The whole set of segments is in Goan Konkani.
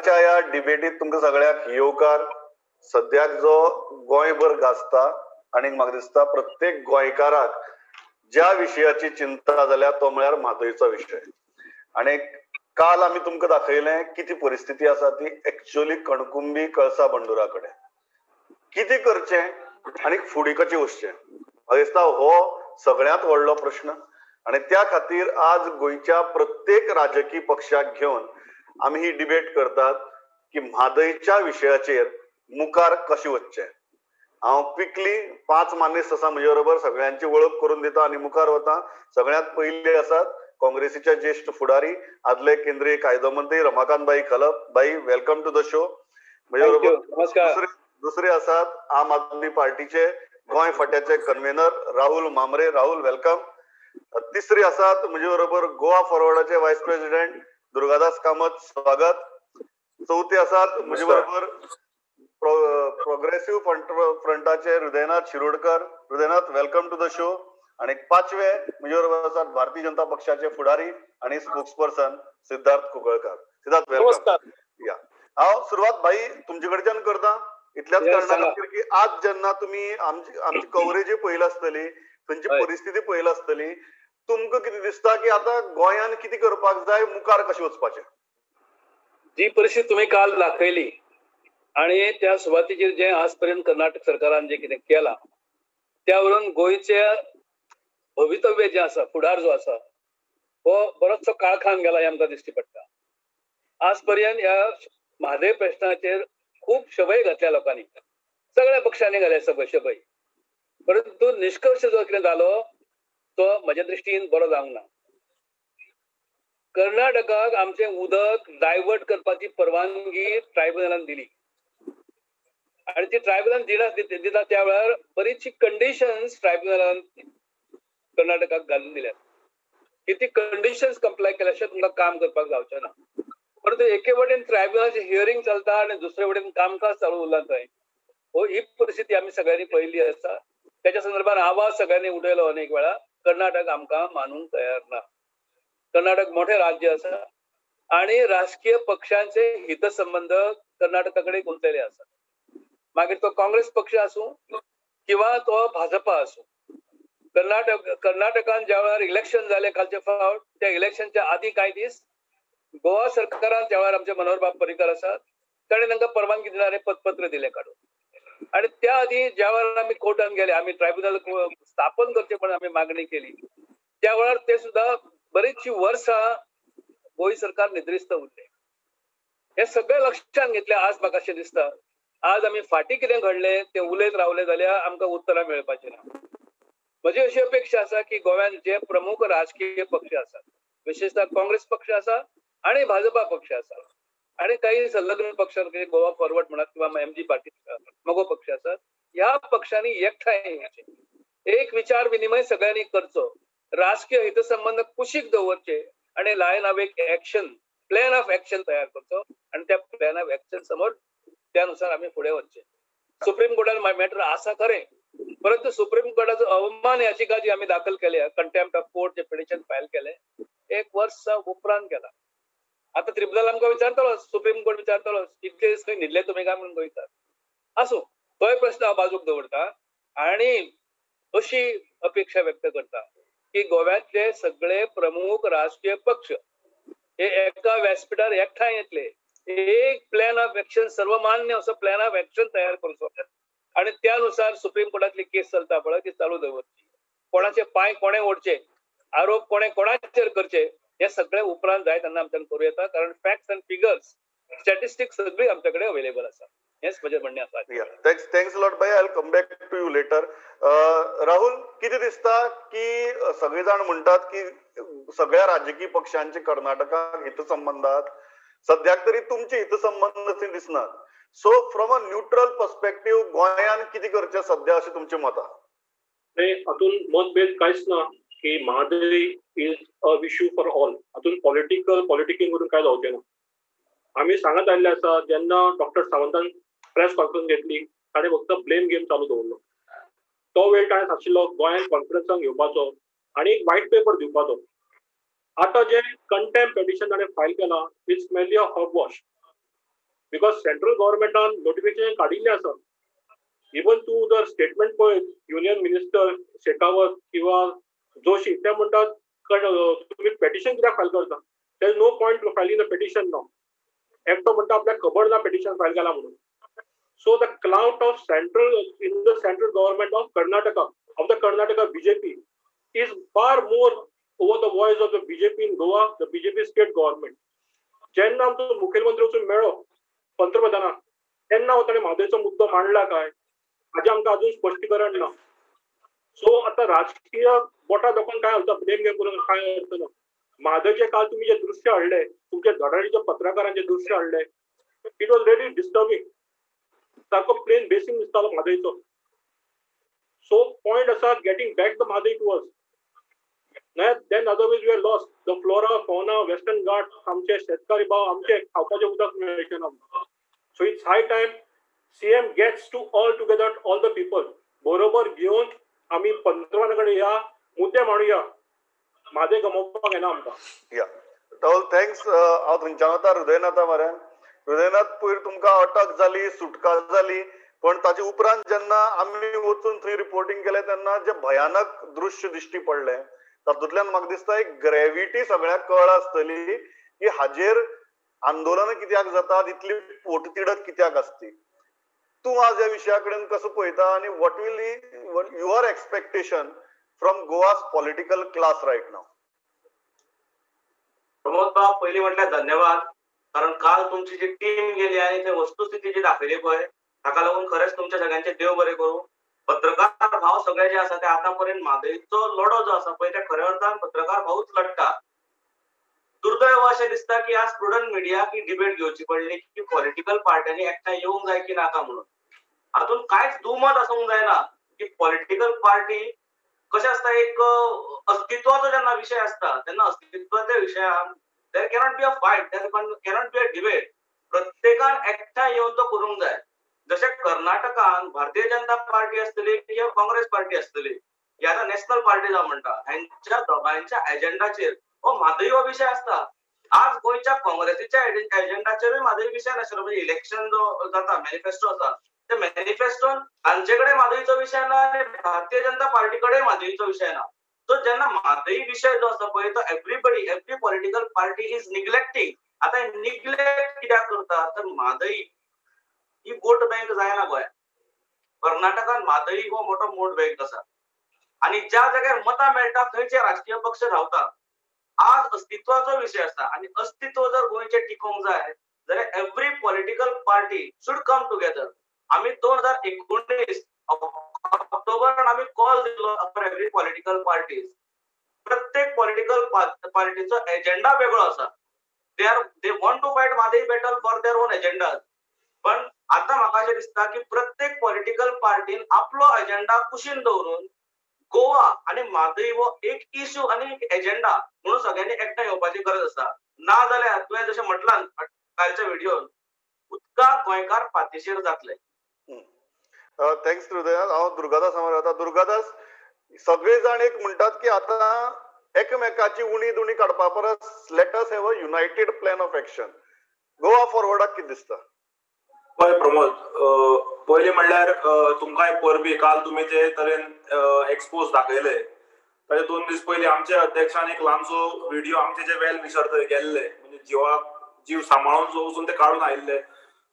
आजच्या ह्या डिबेटीत तुमकां सगळ्यांक येवकार. सद्याक जो गोंयभर गाजता आनी म्हाका दिसता प्रत्येक गोंयकाराक ज्या विशयाची चिंता जाल्या तो म्हळ्यार म्हादयचो विशय. आनी काल आमी तुमकां दाखयलें कितें परिस्थिती आसा ती एक्चुअली कणकुंबी कळसा बंडुरा कडेन कितें करचें आनी फुडें कशें वचचें, म्हाका दिसता हो सगळ्यांत व्हडलो प्रश्न. आनी त्या खातीर आज गोंयच्या प्रत्येक राजकीय पक्षाक घेवन आमी ही डिबेट करतात की म्हादयच्या विशयाचेर मुखार कशें वचचें. हांव क्विकली 5 मानेस्त आसा म्हजे बरोबर, सगळ्यांची वळख करून दिता आनी मुखार वता. सगळ्यांत पयले आसात काँग्रेसीचे ज्येश्ठ फुडारी, आदले केंद्रीय कायदो मंत्री रमाकांत भाई खलप. भाई, welcome to the show. म्हजे बरोबर दुसरे आसात आम आदमी पार्टीचे गोंय फांट्याचे कन्व्हेनर राहुल मामरे. राहुल, welcome. तिसरे आसात म्हजे बरोबर गोवा फॉरवर्डाचे वायस प्रेसिडेंट दुर्गादास कामत, स्वागत. चौथे आसात म्हजे बरोबर progressive फ्रंटाचे Hridaynath Shirodkar. Hridaynath, welcome to the show. आणि पाचवे म्हजे बरोबर आसात भारतीय जनता पक्षाचे फुडारी आणि स्पोक्सपर्सन सिद्धार्थ कुंकळकर. सिद्धार्थ, welcome. या, हांव सुरवात भाई तुमचे कडच्यान करता, इतल्याच कारणा खातीर की आज जेन्ना तुमी आमची कवरेज पळयला आसतली, थंयची परिस्थिती पळयला आसतली, तुमकां कितें दिसता की आतां गोंयान कितें करपाक जाय, मुखार कशें वचपाचें? जी परिस्थिती तुमी काल दाखयली आणि त्या सुवातीचेर जे आजपर्यंत कर्नाटक सरकारान जे कितें केलां त्यावरून गोंयचे भवितव्य जें आसा, फुडार जो आसा हो बरोचसो काळखान गेला हें आमकां दिश्टी पडटा. आज पर्यंत ह्या म्हादय प्रश्नाचेर खूब शबय घातल्या लोकांनी, सगळ्या पक्षांनी घाल्या शबय, परंतु निष्कर्ष जो कितें जालो तो म्हज्या दृश्टीन बरो जावंक ना. कर्नाटकाक आमचें उदक डायवर्ट करपाची परवानगी ट्रायब्युनलान दिली आणि ती ट्रायब्युनलान दिता त्या वेळार बरीचशी कंडिशन्स ट्रायब्युनलान कर्नाटकाक घालून दिल्यात की ती कंडिशन्स कंप्लाय केल्या शिवाय तुमकां काम करपाक जावचें ना. परंतु एके वटेन ट्रायब्युनलाचें हियरींग चलता आनी दुसरे वटेन कामकाज चालू उरलां थंय. हो ही परिस्थिती आमी सगळ्यांनी पळयल्ली आसा. त्याच्या संदर्भात आवाज सगळ्यांनी उठयलो अनेक वेळा. कर्नाटक आमकां मानूंक तयार ना. कर्नाटक मोठें राज्य आसा आणि राजकीय पक्षांचे हितसंबंध कर्नाटका कडेन गुंतलेले आसात. मागीर तो काँग्रेस पक्ष आसूं किंवा तो भाजपा आसूं. कर्नाटकान ज्या वेळार इलेक्शन जालें कालचे फावट, त्या इलेक्शनच्या आदी कांय दीस गोवा सरकारान त्या वेळार आमचे मनोहरबाब पर्रीकर आसात ताणें तांकां परवानगी दिणारें पत्र दिलें काडून. आणि त्या आदी ज्या वेळार आमी कोर्टान गेले, आमी ट्रायब्युनल स्थापन करचें म्हण आमी मागणी केली, त्या वेळार ते सुद्दां बरीचशी वर्सां गोंय सरकार निद्रिस्त उरलें. हें सगळें लक्षांत घेतलें आज म्हाका अशें दिसता आज आमी फाटीं कितें घडलें तें उलयत रावले जाल्यार आमकां उत्तरां मेळपाचीं ना. म्हजी अशी अपेक्षा आसा की गोव्यान जे प्रमुख राजकीय पक्ष आसात, विशेषतः काँग्रेस पक्ष आसा आणि भाजपा पक्ष आसा आणि काही संलग्न पक्ष गोवा फॉरवर्ड म्हणात किंवा एमजी पार्टी मगो पक्ष आसात, ह्या पक्षांनी एकठांय येवचें, एक विचार विनिमय सगळ्यांनी करचो, राजकीय हितसंबंध कुशीक दवरचे आणि लायन ऑफ एक ऍक्शन, प्लॅन ऑफ ऍक्शन तयार करचो आणि त्या प्लॅन ऑफ ऍक्शन समोर त्यानुसार आमी फुडें वचचें. सुप्रीम कोर्टान मॅटर आसा खरें, परंतु सुप्रीम कोर्टाचो अवमान याचिका जी आमी दाखल केल्या, contempt of court J petition file केलें, एक वर्स उपरांत केला. आतां ट्रिब्युनल आमकां विचारतलोच, सुप्रीम कोर्ट विचारतलोच, इतले दीस खंय न्हिदले तुमी काय म्हणून गोंयकार. आसूं, तोय प्रश्न हांव बाजूक दवरता आणि अशी अपेक्षा व्यक्त करता की गोव्यांतले सगळे प्रमुख राजकीय पक्ष हे एका व्यासपीठार एकठांय येतले, एक प्लॅन ऑफ ऍक्शन, सर्वमान्य असो प्लॅन ऑफ ऍक्शन तयार करचो आणि त्यानुसार सुप्रीम कोर्टातली केस चलता पळय ती चालू दवरची. कोणाचे पांय कोणे ओडचे, आरोप कोणे कोणाचेर करचे, हे सगळे उपरांत जाय तेन्ना आमच्यान करूं येता, कारण फॅक्ट्स अँड फिगर्स, स्टॅटिस्टिक्स सगळी आमच्या कडेन अवेलेबल आसा. हेच म्हजें म्हणणें आसा. Thanks lot भाई, I will come back to you later. Rahul, कितें दिसता की सगळे जाण म्हणटात की सगळ्या राजकीय पक्षांचे कर्नाटकाक हितसंबंधात, सद्याक तरी तुमचे हितसंबंध अशें दिसनात. So from a neutral perspective गोंयान कितें करचें सद्या अशें तुमचें मत आसा? हातूंत मतभेद कांयच ना की Mhadei is a issue for all. हातूंत पॉलिटिकल पॉलिटिकींग करून कांय जावचें ना. आमी सांगत आयिल्ले आसा, जेन्ना डॉक्टर सावंतान प्रेस कॉन्फरन्स घेतली ताणें फक्त ब्लेम गेम चालू दवरलो. तो वेळ ताणें आशिल्लो गोंयांत कॉन्फरन्साक घेवपाचो आनी एक व्हायट पेपर दिवपाचो. आतां जे कंटेम्प्ट पिटिशन ताणें फायल केलां, it's merely a hogwash. Because central गव्हर्मेंटान नोटिफिकेशन काडिल्लें आसा. इवन तूं जर स्टेटमेंट पळयत युनियन मिनिस्टर शेखावत किंवा जोशी, ते म्हणटात तुमी पेटिशन कित्याक फायल करता, there is no point filing the petition now. एकटो म्हणटा आपल्याक खबर ना पेटिशन फायल केला म्हणून. So the clout of central in the central government of Karnataka, of the Karnataka BJP is far more over the voice of the BJP in Goa, the BJP state government. जेन्ना आमचो मुखेलमंत्री वचून मेळ्ळो पंतप्रधानाक, तेन्ना ताणें म्हादयचो मुद्दो मांडला काय हाजें आमकां अजून स्पश्टीकरण ना. सो आतां राजकीय बोटां दाखोवन काय अर्थ, ब्लेम गेम करून काय अर्थ ना. म्हादयचें काल तुमी जें दृश्य हाडलें, तुमच्या धडाडीच्या पत्रकारांचें दृश्य हाडलें, it was really disturbing. सारको प्लेन बेसीन दिसतालो म्हादयचो. सो पॉयंट आसा getting back the Mhadei to us, then otherwise we are lost. The flora fauna, western Ghat, आमचे शेतकारी भाव, आमचे खावपाचें उदक मेळचें ना. So it's high time CM gets to all together all the people बरोबर घेवन आमी पंतप्रधाना कडेन ह्या मुद्दे मांडुया. म्हादय गमोवपाक येना आमकां. या राहुल, thanks. हांव थंयच्यान वता हृदयनाथा मरे. हृदयनाथ, पयर तुमकां अटक जाली, सुटका जाली, पण ताचे उपरांत जेन्ना आमी वचून थंय रिपोर्टिंग केलें तेन्ना जे भयानक दृश्य दिश्टी पडलें तातूंतल्यान म्हाका दिसता एक ग्रेविटी सगळ्याक कळ्ळा आसतली की हाजेर आंदोलनां कित्याक जातात, इतली पोटतिडक कित्याक आसती. तूं आज ह्या विशया कडेन कसो पळयता आनी what will your expectation from Goa's political class right now? Pramod बाब, पयलीं म्हटल्यार धन्यवाद, कारण काल तुमची जी टीम गेली आनी ते वस्तुस्थिती जी दाखयली पळय, ताका लागून खरेंच तुमच्या सगळ्यांचे देव बरें करूं. पत्रकार भाव सगळे जे आसा ते आतां पर्यंत म्हादयचो लढो जो आसा पळय, ते खऱ्या अर्थान पत्रकार भाऊच लढटा. दुर्दैव अशें दिसता की आज प्रुडंट मिडियाक ही डिबेट घेवची पडली की पॉलिटिकल पार्ट्यांनी एकठांय येवंक जाय की नाका म्हणून. हातूंत कांयच दुमत आसूंक जायना की पॉलिटिकल पार्टी कशें आसता, एक अस्तित्वाचो जेन्ना विशय आसता तेन्ना अस्तित्वाच्या विशयान there cannot be a fight, there cannot be a debate. प्रत्येकान एकठांय येवन तो करूंक जाय. जशें कर्नाटकान भारतीय जनता पार्टी आसतली किंवा काँग्रेस पार्टी आसतली, ही आतां नॅशनल पार्टी जावं म्हणटा, हेंच्या दोगांयच्या एजेंडाचेर हो म्हादय हो विशय आसता. आज गोंयच्या काँग्रेसीच्या एजेंडाचेरूय म्हादय विशय नाशिल्लो. म्हणजे इलेक्शन जो जाता, मॅनिफेस्टो आसा, ते मॅनिफेस्टोन तांचे कडेन म्हादयचो विशय ना आनी भारतीय जनता पार्टी कडेन म्हादयचो विशय ना. सो जेन्ना म्हादय विशय जो आसा पळय तो everybody, every political party is neglecting. आतां निग्लेक्ट कित्याक करता तर म्हादय ही वोट बँक जायना गोंयांत. कर्नाटकान म्हादय हो मोठो वोट बँक आसा आनी ज्या जाग्यार मतां मेळटा थंयचे राजकीय पक्ष रावता. आज अस्तित्वाचो विशय आसा आनी अस्तित्व जर गोंयचें टिकोवंक जाय जाल्यार every political party should come together. आमी 2019 ऑक्टोबरान आमी कॉल दिलो फॉर एवरी पॉलिटिकल पार्टीज. प्रत्येक पॉलिटिकल पार्टीचो एजेंडा वेगळो आसा. They want to fight Mhadei battle for their own agenda. पण आतां म्हाका अशें दिसता की प्रत्येक पॉलिटिकल पार्टीन आपलो एजेंडा कुशीन दवरून गोवा आनी म्हादय हो एक इश्यू आनी एक एजेंडा म्हणून सगळ्यांनी एकठांय येवपाची गरज आसा. ना जाल्यार तुवें जशें म्हटलां कालच्या व्हिडियोन, उदकाक गोंयकार पातिशेर जातले. Thanks हृदयनाथ. हांव दुर्गादास वता. दुर्गादास, सगळे जाण एक म्हणटात की आतां एकमेकाची उणी दुणी काडपा परस let us have a united plan of action. Goa फॉरवर्डाक कितें दिसता? पळय प्रमोद, पयलीं म्हणल्यार तुमकांय परबी. काल तुमी जे तरेन एक्सपोज दाखयले ताचे 2 दीस पयलीं आमच्या अध्यक्षान एक ल्हानसो व्हिडिओ आमचे जे वेल विशर थंय गेल्ले, म्हणजे जिवाक जीव सांबाळून जो वचून ते काडून आयिल्ले,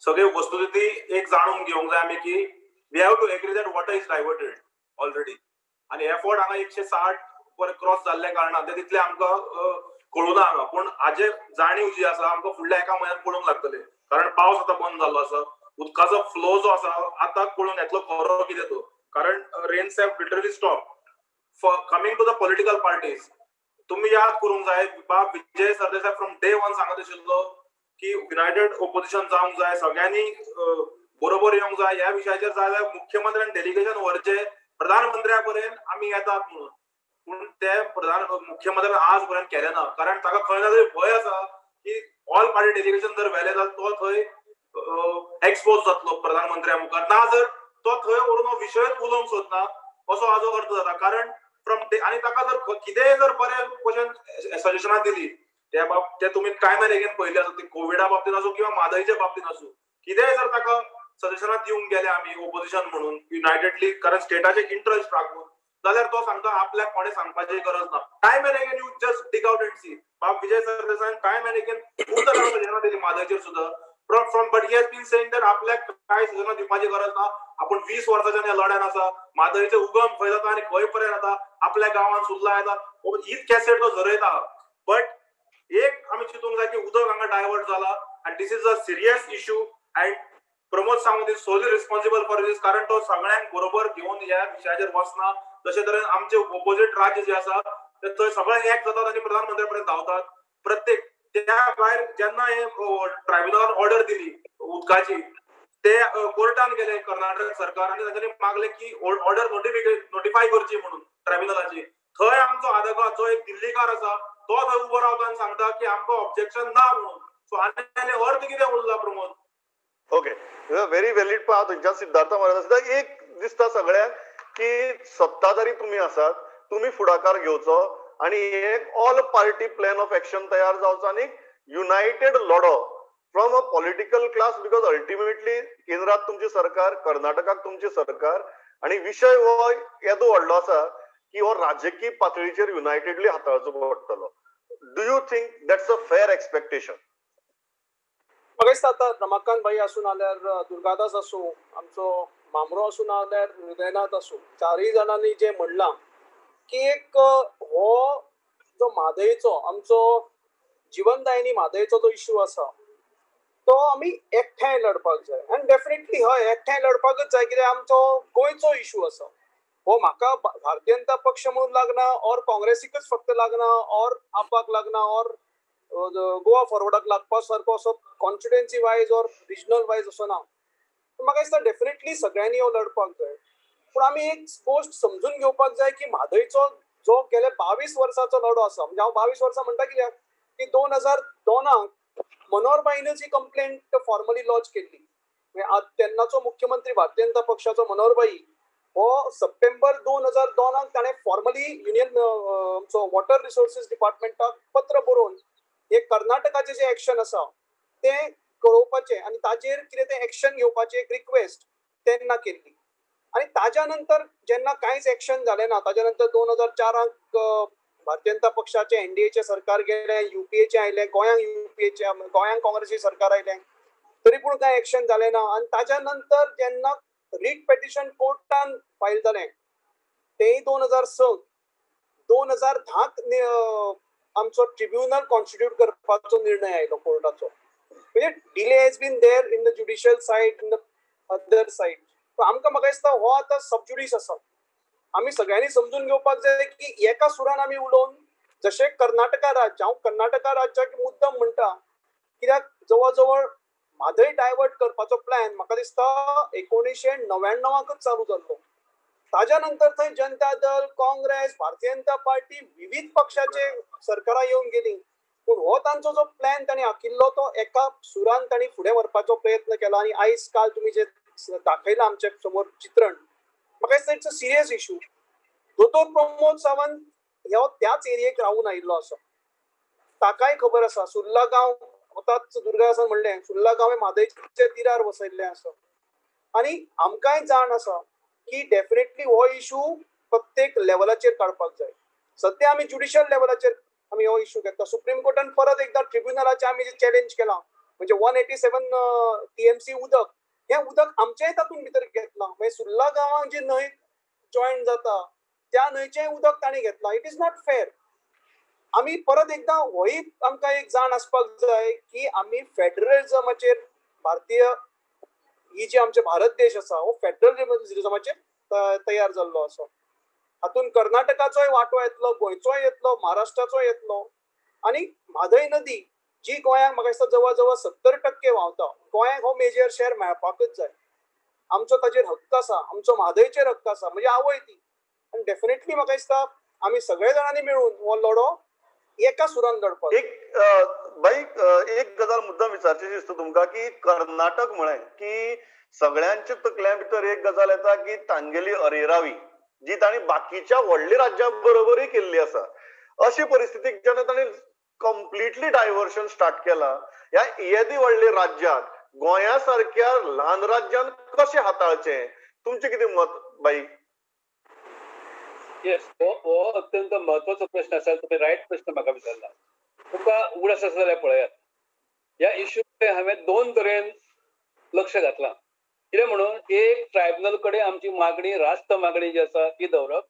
सगळे वस्तुस्थिती एक जाणून घेवंक जाय आमी की we have to agree that water is diverted already. आनी एफर्ट हांगा 160 वर क्रॉस जाल्ल्या कारणान ते तितले आमकां कळूना हांगा. पूण हाजे जाणीव जी आसा आमकां फुडल्या एका म्हयन्यान पळोवंक लागतले, कारण पावस आतां बंद जाल्लो आसा, उदकाचो फ्लो जो आसा आतां कळून येतलो खरो कितें तो, कारण rains have literally stop. For coming to the political parties, तुमी याद करूंक जाय बाब Vijay Sardesai from day one सांगत आशिल्लो की युनायटेड ओपोजिशन जावंक जाय, सगळ्यांनी बरोबर येवंक जाय ह्या विशयाचेर. जाय जाल्यार मुख्यमंत्र्यान डेलिगेशन व्हरचें प्रधानमंत्र्या पर्यंत आमी येतात म्हणून, पूण ते मुख्यमंत्र्यान आज पर्यंत केलें ना, कारण ताका खंय ना तरी भंय आसा की ऑल पार्टी डेलिगेशन जर व्हेलें जाल्यार तो थंय एक्सपोज जातलो प्रधानमंत्र्या मुखार. ना जर तो थंय व्हरून हो विशयच उलोवंक सोदना असो हाजो अर्थ जाता. कारण फ्रॉम आनी ताका जर कितेंय जर बरें भशेन सजेशनां दिली त्या बाब ते तुमी टायम आनी अगेन पळयल्ले आसा, ती कोविडा बाबतींत आसूं किंवा म्हादयच्या बाबतींत आसूं, कितेंय जर ताका सजेशनां दिवंक गेले आमी ओपोजिशन म्हणून युनायटेडली, कारण स्टेटाचे इंट्रस्ट राखून, जाल्यार तो सांगता आपल्याक कोणें सांगपाची गरज ना. Time and again you just dig out and see. Bab Vijay सरदेसायान time and again खूब जाणांक सजेशनां दिली म्हादयचेर सुद्दां. From but he has been saying that आपल्याक कांय सजेशनां दिवपाची गरज ना, आपूण 20 वर्सांच्यान ह्या लढ्यान आसा, म्हादयचें उगम खंय जाता आनी खंय पर्यंत जाता, आपल्या गांवांत सुर्ला येता, हीच कॅसेट तो झरयता. बट एक आमी चिंतूंक जाय की उदक हांगा डायवर्ट जाला आनी this is a serious issue and Pramod Sawant is solely responsible for this, कारण तो सगळ्यांक बरोबर घेवन ह्या विशयाचेर वचना. जशे तरेन आमचे ओपोजीट राज्य जे आसा ते थंय सगळे एक जातात आनी प्रधानमंत्र्या पर्यंत धांवतात. प्रत्येक त्या भायर जेन्ना हे ट्रायब्युनलान ऑर्डर दिली उदकाची, ते कोर्टान गेले कर्नाटक सरकार आनी तांच्यांनी मागले की ऑर्डर नोटिफाय करची म्हणून ट्रायब्युनलाची. थंय आमचो आदोगाद जो एक दिल्लीकार आसा तो थंय उबो रावता आनी सांगता की आमकां ऑब्जेक्शन ना म्हणून. सो आनी अर्थ कितें उरला Pramod? Okay, very valid. पळय थंयच्यान सिद्धार्थ महाराज एक दिसता सगळ्यांक की सत्ताधारी तुमी आसात, तुमी फुडाकार घेवचो आनी एक all party plan of action तयार जावचो आनी United लढो from a political class, because ultimately केंद्रात तुमची सरकार, कर्नाटकाक तुमची सरकार, आनी विशय हो येदो व्हडलो आसा की हो राजकीय पातळीचेर युनायटेडली हाताळचो पडटलो. Do you think that's a fair expectation? म्हाका दिसता आतां रमाकांत भाई आसूं नाल्यार दुर्गादास आसूं, आमचो मामरो आसूं नाल्यार हृदयनाथ आसूं, चारूय जाणांनी जें म्हणलां की एक हो जो म्हादयचो आमचो जिवनदायिनी म्हादयचो जो इश्यू आसा तो आमी एकठांय लढपाक जाय. आनी डेफिनेटली हय एकठांय लढपाकच जाय, कित्याक आमचो गोंयचो इश्यू आसा. हो म्हाका भारतीय जनता पक्ष म्हणून लागना ऑर काँग्रेसीकच फक्त लागना ऑर आपाक लागना ऑर गोवा फॉरवर्डाक लागपा सारको असो constituency wise or regional wise असो ना. म्हाका दिसता डेफिनेटली सगळ्यांनी हो लढपाक जाय. पूण आमी एक गोश्ट समजून घेवपाक जाय की म्हादयचो जो गेले 22 वर्सांचो लढो आसा, म्हणजे हांव 22 वर्सां म्हणटा कित्याक की 2002 मनोहरबाईनच ही कंप्लेंट फॉर्मली लॉन्च केल्ली. म्हणजे तेन्नाचो मुख्यमंत्री भारतीय जनता पक्षाचो मनोहरबाई हो सप्टेंबर 2002 ताणें फॉर्मली युनियन आमचो वॉटर रिसोर्सीस डिपार्टमेंटाक पत्र बरोवन हे कर्नाटकाचें जें एक्शन आसा तें कळोवपाचें आनी ताजेर कितें तें एक्शन घेवपाचें एक रिक्वेस्ट तेन्ना केल्ली. आनी ताज्या नंतर जेन्ना कांयच एक्शन जालें ना, ताज्या नंतर 2004 भारतीय जनता पक्षाचें एनडीएचें सरकार गेलें, युपीएचें आयलें, गोंयांक युपीएचें, गोंयांक काँग्रेसी सरकार आयलें, तरी पूण कांय एक्शन जालें ना. आनी ताज्या नंतर जेन्ना रीट पेटिशन कोर्टान फायल जालें तेंय 2006, 2010 आमचो ट्रिब्युनल कॉन्स्टिट्यूट करपाचो निर्णय आयलो कोर्टाचो. म्हणजे delay has been there in the judicial side, in the other side. आमकां म्हाका दिसता हो आतां सबज्युडीस आसा. आमी सगळ्यांनी समजून घेवपाक जाय की एका सुरान आमी उलोवन जशें कर्नाटका राज्य, हांव कर्नाटका राज्याक मुद्दम म्हणटा कित्याक जवळ जवळ म्हादय डायवर्ट करपाचो प्लॅन म्हाका दिसता 1999 चालू जाल्लो. ताज्या नंतर थंय जनता दल, काँग्रेस, भारतीय जनता पार्टी विविध पक्षाचे सरकारां येवन गेली, पूण हो तांचो जो प्लॅन तांणी आखिल्लो तो एका सुरान तांणी फुडें व्हरपाचो प्रयत्न केला. आनी आयज काल तुमी जे दाखयलां आमच्या समोर चित्रण, म्हाका दिसता it's a serious issue. दोतोर प्रमोद सावंत ह्यो त्याच एरियेक रावून आयिल्लो आसा, ताकाय खबर आसा. सुर्ला गांव आतांच दुर्गादासान म्हणलें, सुर्ला गांव हे म्हादयच्या तिरार वसयल्लें आसा आनी आमकांय जाण आसा की डेफिनेटली हो इशू प्रत्येक लेवलाचेर काडपाक जाय. सद्या आमी ज्युडिशियल लेवलाचेर आमी हो इशू घेता. सुप्रीम कोर्टान परत एकदां ट्रिब्युनलाचें आमी जें चॅलेंज केलां, म्हणजे 187 TMC उदक, हें उदक आमचेंय तातूंत भितर घेतलां. मागीर सुर्ला गांवांक जी न्हंय जॉयन जाता त्या न्हंयचेंय उदक तांणी घेतलां. It is not fair. आमी परत एकदां होय आमकां एक जाण आसपाक जाय की आमी फेडरलिजमाचेर, भारतीय ही जी आमचे भारत देश आसा हो फेडरलिजमाचेर तयार जाल्लो आसा. हातूंत कर्नाटकाचोय वांटो येतलो, गोंयचोय येतलो, महाराष्ट्राचोय येतलो. आनी म्हादय नदी जी गोंयांक म्हाका दिसता जवळ जवळ 70% व्हांवता, गोंयांक हो मेजर शेअर मेळपाकच जाय. आमचो ताजेर हक्क आसा, आमचो म्हादयचेर हक्क आसा, म्हणजे आवय ती. आनी डेफिनेटली म्हाका दिसता आमी सगळे जाणांनी मेळून हो लढो एका सुरान लढपाक. एक बाई एक गजाल मुद्दाम विचारची दिसता तुमकां की कर्नाटक म्हळें की सगळ्यांच्या तकल्यां भितर एक गजाल येता की तांगेली अरेरावी जी तांणी बाकीच्या व्हडल्या राज्यां बरोबरूय केल्ली आसा, अशी परिस्थितीक जेन्ना तांणी कंप्लिटली डायवर्शन स्टार्ट केला ह्या येदी व्हडल्या राज्याक गोंया सारक्या ल्हान राज्यान कशें हाताळचें? तुमचें कितें मत बाई? येस, हो अत्यंत महत्वाचो प्रश्न आसा. तुमी रायट प्रश्न म्हाका विचारला. तुमकां उगडास आसा जाल्यार पळयात, ह्या इश्यू कडेन हांवें दोन तरेन लक्ष घातलां. कितें म्हणून, एक ट्रायब्युनल कडेन आमची मागणी, रास्त मागणी जी आसा ती दवरप,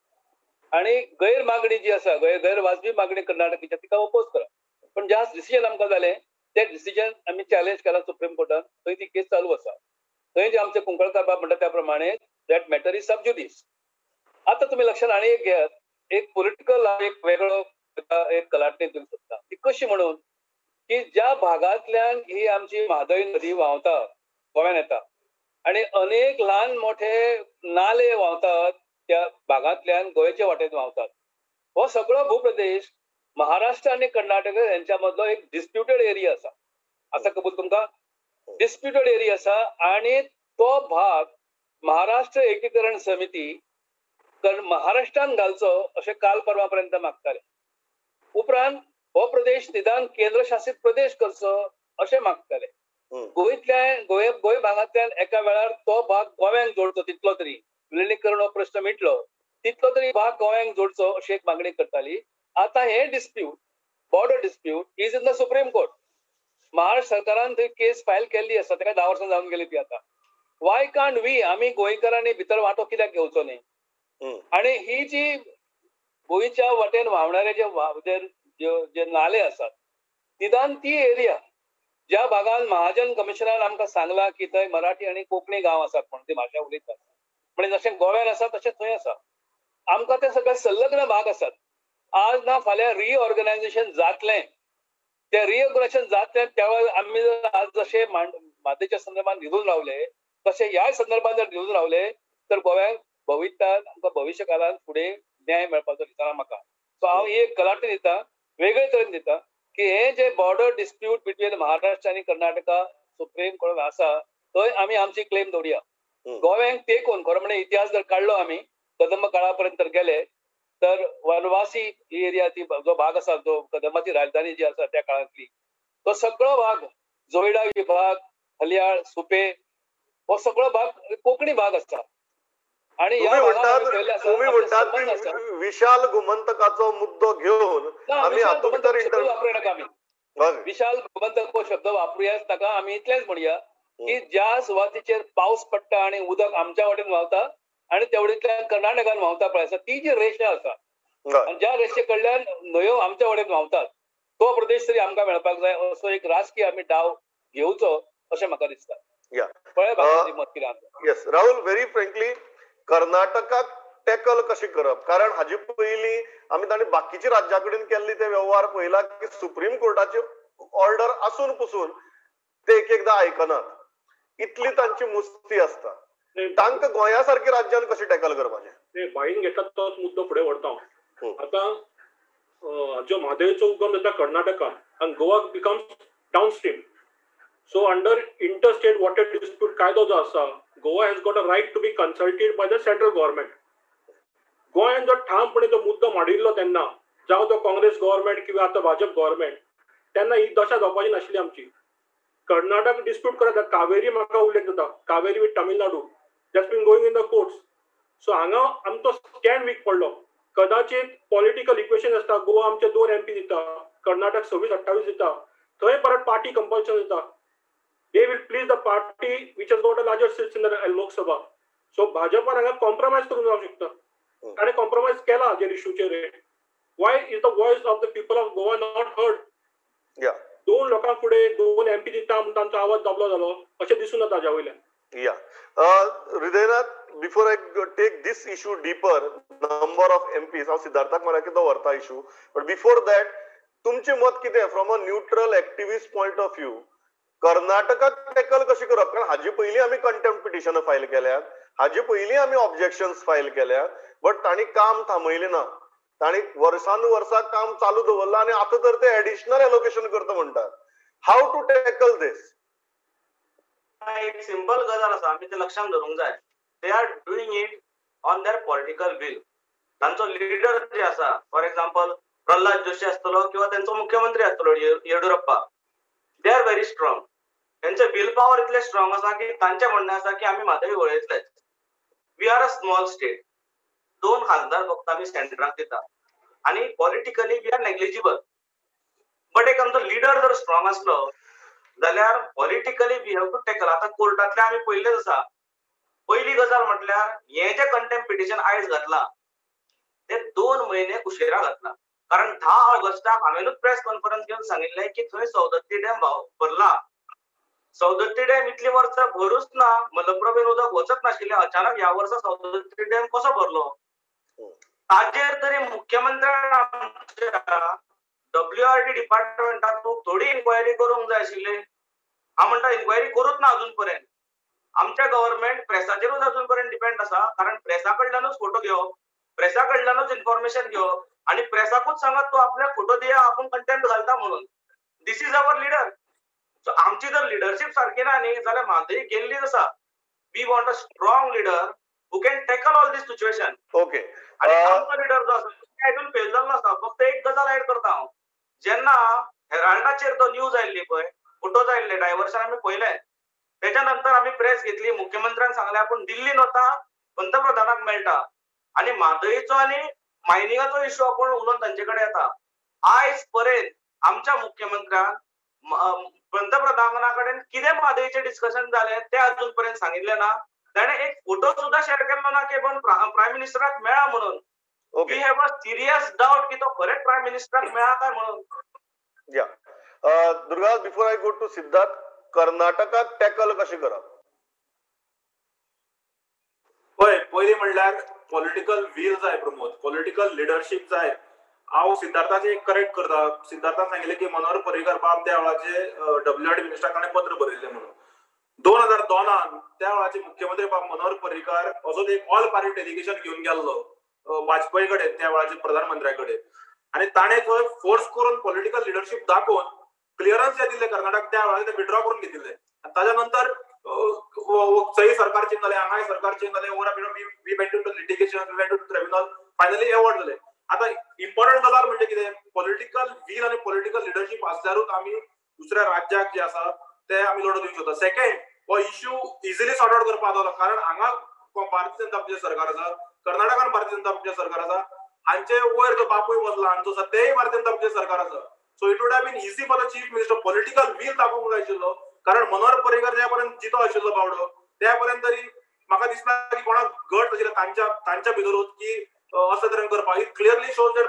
आनी गैर मागणी जी आसा, गैरवाजबी मागणी कर्नाटकाची, तिका ओपोज करप. पण ज्या डिसिजन आमकां जालें ते डिसिजन आमी चॅलेंज केलां सुप्रीम कोर्टान, थंय ती केस चालू आसा. थंय जे आमचे कुंकळकार बाब म्हणटा त्या प्रमाणे that matter is sub judice. आतां तुमी लक्षात आनी एक घेयात, एक पॉलिटिकल एक वेगळो एक कलाटणी दिवंक सोदता. ती कशी म्हणून की ज्या भागांतल्यान ही आमची म्हादय नदी व्हांवता, गोव्यान येता, आनी अनेक ल्हान मोठे नाले व्हांवतात त्या भागांतल्यान गोंयचे वाटेन व्हांवतात, हो सगळो भूप्रदेश महाराष्ट्र आनी कर्नाटक यांच्या मदलो एक डिस्प्युटेड एरिया आसा. आसा कबूल तुमकां? डिस्प्युटेड एरिया आसा. आनी तो भाग महाराष्ट्र एकीकरण समिती महाराष्ट्रान घालचो अशें काल परवा पर्यंत मागताले. उपरांत हो प्रदेश निदान केंद्रशासित प्रदेश करचो अशें मागताले. गोंयतल्यान गोंय भागांतल्यान एका वेळार तो भाग गोव्यांक जोडचो, तितलो तरी विलिनीकरण हो प्रश्न मिटलो, तितलो तरी भाग गोव्यांक जोडचो अशी एक मागणी करताली. आतां हे dispute, border dispute is in the Supreme Court. Maharashtra सरकारान थंय केस फायल केल्ली आसा, ताका 10 वर्सां जावन गेली ती. आतां वाय कांट we, आमी गोंयकारांनी भितर वांटो कित्याक घेवचो न्ही? आनी ही जी गोंयच्या वाटेन व्हांवणारे जे जे नाले आसात, निदान ती एरिया ज्या भागान महाजन कमिशनान आमकां सांगलां की थंय मराठी आनी कोंकणी गांव आसात म्हणून ती भाशा उलयतात, म्हणजे जशें गोव्यान आसा तशें थंय आसा. आमकां ते सगळे संलग्न भाग आसात. आज ना फाल्यां रिऑर्गनायझेशन जातलें, ते रिऑर्गनायझेशन जातलें त्या वेळार आमी आज जशे म्हादयच्या संदर्भात न्हिदून रावले तशें ह्याय संदर्भात जर न्हिदून रावले तर गोव्याक भवितान आमकां भविश्य काळान फुडें न्याय मेळपाचो दिसना म्हाका. सो हांव ही एक कलाटणी दिता, वेगळे तरेन दिता की हे जे बॉर्डर डिस्प्यूट बिटवीन महाराष्ट्र आनी कर्नाटका सुप्रीम कोर्टान आसा थंय आमी आमची क्लेम दवरुया. गोव्यांक तेंकून, खरो म्हणजे इतिहास जर काडलो आमी कदंब काळा पर्यंत गेले तर वनवासी ही एरिया, ती जो भाग आसा, जो कदंबाची राजधानी जी आसा त्या काळांतली, तो सगळो भाग, जोयडा विभाग, हलियाळ, सुपे, हो सगळो भाग कोंकणी भाग आसा. आणि तुम्ही म्हणतात विशाल गोमंतकाचो मुद्दो घेवन आमी विशाल गोमंतक हो शब्द वापरुया ताका आमी इतलेंच म्हणया की ज्या सुवातीचेर पावस पडटा आनी उदक आमच्या वाटेन व्हांवता आनी तेवढींतल्यान कर्नाटकान व्हांवता पळय आसा, ती जी रेशा आसा आनी ज्या रेशे कडल्यान न्हंयो आमच्या वाटेन व्हांवतात तो प्रदेश तरी आमकां मेळपाक जाय असो एक राजकीय आमी डाव घेवचो अशें म्हाका दिसता. येस राहुल, व्हेरी फ्रेंकली कर्नाटकाक टॅकल कशी करप? कारण हाजे पयलीं आमी तांणी बाकीच्या राज्या कडेन केल्ले ते वेव्हार पळयला की सुप्रीम कोर्टाची ऑर्डर आसून पसून ते एक एकदां आयकनात, इतली तांची मुस्ती आसता. तांकां गोंया सारक्या राज्यान कशें टॅकल करपाचें? बाईन घेतला तोच मुद्दो फुडें व्हरता हांव. आतां जो म्हादयचो उगम जाता कर्नाटकान आनी Goa becomes downstream. So under interstate water dispute कायदो जो आसा, Goa has got a right to be consulted by the central government. गोंयान जो ठामपणे तो मुद्दो मांडिल्लो तेन्ना, जावं तो काँग्रेस गव्हर्मेंट किंवा आतां भाजप गव्हर्मेंट, तेन्ना ही दशा जावपाची नाशिल्ली आमची. कर्नाटक डिस्प्यूट करता, कावेरी म्हाका उल्लेख जाता, Kaveri with Tamil Nadu, that's been going in the courts. So हांगा आमचो स्टँड वीक पडलो. कदाचित पॉलिटिकल इक्वेशन आसता, गोवा आमचे 2 MP दिता, कर्नाटक 26-28 दिता, थंय परत पार्टी कंपल्शन दिता. They will please the party which has got a larger seats in the Lok Sabha. So भाजपान हांगा कॉम्प्रोमायज करून जावंक शकता. ताणें कॉम्प्रोमायज केला हाजेर इशूचेर. Why is the voice of the people of Goa not heard? 2 लोकां फुडें 2 MP दिता म्हणून तांचो आवाज दाबलो जालो अशें दिसून येता हाज्या वयल्यान. Yeah. Hridaynath, before I take this issue deeper, number of MPs, हांव सिद्धार्थाक म्हळ्यार तो व्हरता इशू, बट बिफोर that तुमचें मत कितें from a neutral activist point of view, कर्नाटकाक टॅकल कशें करप? कारण हाजे पयलीं आमी कंटेम्प्ट पिटिशनां फायल केल्यात, हाजे पयलीं आमी ऑब्जेक्शन्स फायल केल्यात, बट तांणी काम थांबयलें ना, तांणी वर्सानुवर्सां काम चालू दवरलां आनी आतां तर ते एडिशनल एलोकेशन करता म्हणटात. How to tackle दीस? एक सिंपल गजाल आसा, आमी ते लक्षात धरूंक जाय. They are doing it on their political will. तांचो लिडर जे आसा, फॉर एक्झाम्पल प्रल्हाद जोशी आसतलो किंवा तांचो मुख्यमंत्री आसतलो Yediyurappa, they are very strong. त्यांचे will power इतले स्ट्रॉंग आसा की तांचें म्हणणें आसा की आमी Mhadei वळयतलेच. We are a small state, 2 खासदार फक्त आमी सेंटराक दिता आनी politically we are negligible. But एक आमचो लिडर जर स्ट्रॉंग आसलो जाल्यार politically we have to tackle. आतां कोर्टांतले आमी पयलेच आसा. पयली गजाल म्हटल्यार हे जे कंटेम्प्ट पिटिशन आयज घातला ते 2 म्हयने उशिरा घातला, कारण 10 ऑगस्टाक हांवेनूच प्रेस कॉन्फरन्स घेवन सांगिल्लें की थंय सौदत्ती डॅम भरला. सौदत्ती डॅम इतली वर्सां भरूच ना, मलप्रभेन उदक वचत नाशिल्लें, अचानक ह्या वर्सा सौदत्ती डॅम कसो भरलो? ताजेर तरी मुख्यमंत्र्यान आमच्या डब्ल्यूआरडी डिपार्टमेंटाक थोडी इन्क्वायरी करूंक जाय आशिल्ली. हांव म्हणटा इन्क्वायरी करूच ना अजून पर्यंत. आमच्या गव्हर्मेंट प्रेसाचेरूच अजून पर्यंत डिपेंड आसा, कारण प्रेसा कडल्यानूच फोटो घेवप, प्रेसा कडल्यानूच इन्फॉर्मेशन घेवप आनी प्रेसाकूच सांगत तूं आपल्याक फोटो दिया, आपूण कंटेंट घालता म्हणून. This is our leader. So आमची जर लिडरशीप सारकी ना न्ही जाल्यार म्हादय गेल्लीच आसा. We want a strong leader who can tackle all this situation. Okay, आनी आमचो लिडर जो आसा तो फेल जाल्लो आसा. फक्त एक गजाल एड करता हांव, जेन्ना हेराल्डाचेर तो न्यूज आयिल्ली पळय, फोटोज आयिल्ले, डायवर्सन आमी पळयले, तेच्या नंतर आमी प्रेस घेतली, मुख्यमंत्र्यान सांगलें आपूण दिल्लीन वता, पंतप्रधानाक मेळटा आनी म्हादयचो आनी मायनिंगाचो इश्यू आपूण उलोवन तांचे कडेन येता. आयज पर्यंत आमच्या मुख्यमंत्र्यान पंतप्रधाना कडेन कितें म्हादयचें डिस्कशन जालें तें अजून पर्यंत सांगिल्लें ना. ताणें एक फोटो सुद्दां शेअर केल्लो ना की पण प्रायम मिनिस्टराक मेळा म्हणून. We have a serious doubt की तो खरेंच प्रायम मिनिस्टराक मेळा काय म्हणून. या Durga, before I go to Siddharth, कर्नाटकाक टॅकल कशें करप? पळय, पयलीं म्हणल्यार पॉलिटिकल will जाय प्रमोद, पॉलिटिकल लिडरशीप जाय. हांव सिद्धार्थाचे एक करेक्ट करता. सिद्धार्थान सांगिल्लें की मनोहर पर्रीकर बाब त्या वेळाचे डब्ल्यूआरडी मिनिस्टराक ताणें पत्र बरयल्लें म्हणून. 2002 त्या वेळाचे मुख्यमंत्री बाब मनोहर पर्रीकर असोच एक ऑल पार्टी डेलिगेशन घेवन गेल्लो वाजपेयी कडेन, त्या वेळाचे प्रधानमंत्र्या कडेन, आनी ताणें थंय फोर्स करून पॉलिटिकल लिडरशीप दाखोवन क्लियरन्स जे दिल्ले कर्नाटक त्या वेळार ते विड्रॉ करून घेतिल्ले. आनी ताच्या नंतर सही सरकार चेंज जालें, हांगाय सरकार चेंज जालें, over we went to litigation, we went to tribunal, finally award जाले. आतां इम्पॉर्टंट गजाल म्हणजे कितें, पॉलिटिकल will आनी पॉलिटिकल लिडरशीप आसल्यारूच आमी दुसऱ्या राज्याक जे आसा ते आमी लढो दिवंक शकता. सेकंड, हो इश्यू इजिली सॉर्ट आउट करपाक जाता, कारण हांगा भारतीय जनता पक्षाचें सरकार आसा, कर्नाटकान भारतीय जनता पक्षाचें सरकार आसा, हांचे वयर जो बापूय बसला हांचो आसा तेय भारतीय जनता पक्षाचें सरकार आसा. So it would have been easy for the chief minister political will दाखोवंक जाय आशिल्लो, कारण मनोहर पर्रीकर ज्या पर्यंत जितो आशिल्लो बावडो त्या पर्यंत तरी म्हाका दिसना की कोणाक गट आशिल्लो तांच्या भितरूच की अशें तरेन करपाक. It clearly shows that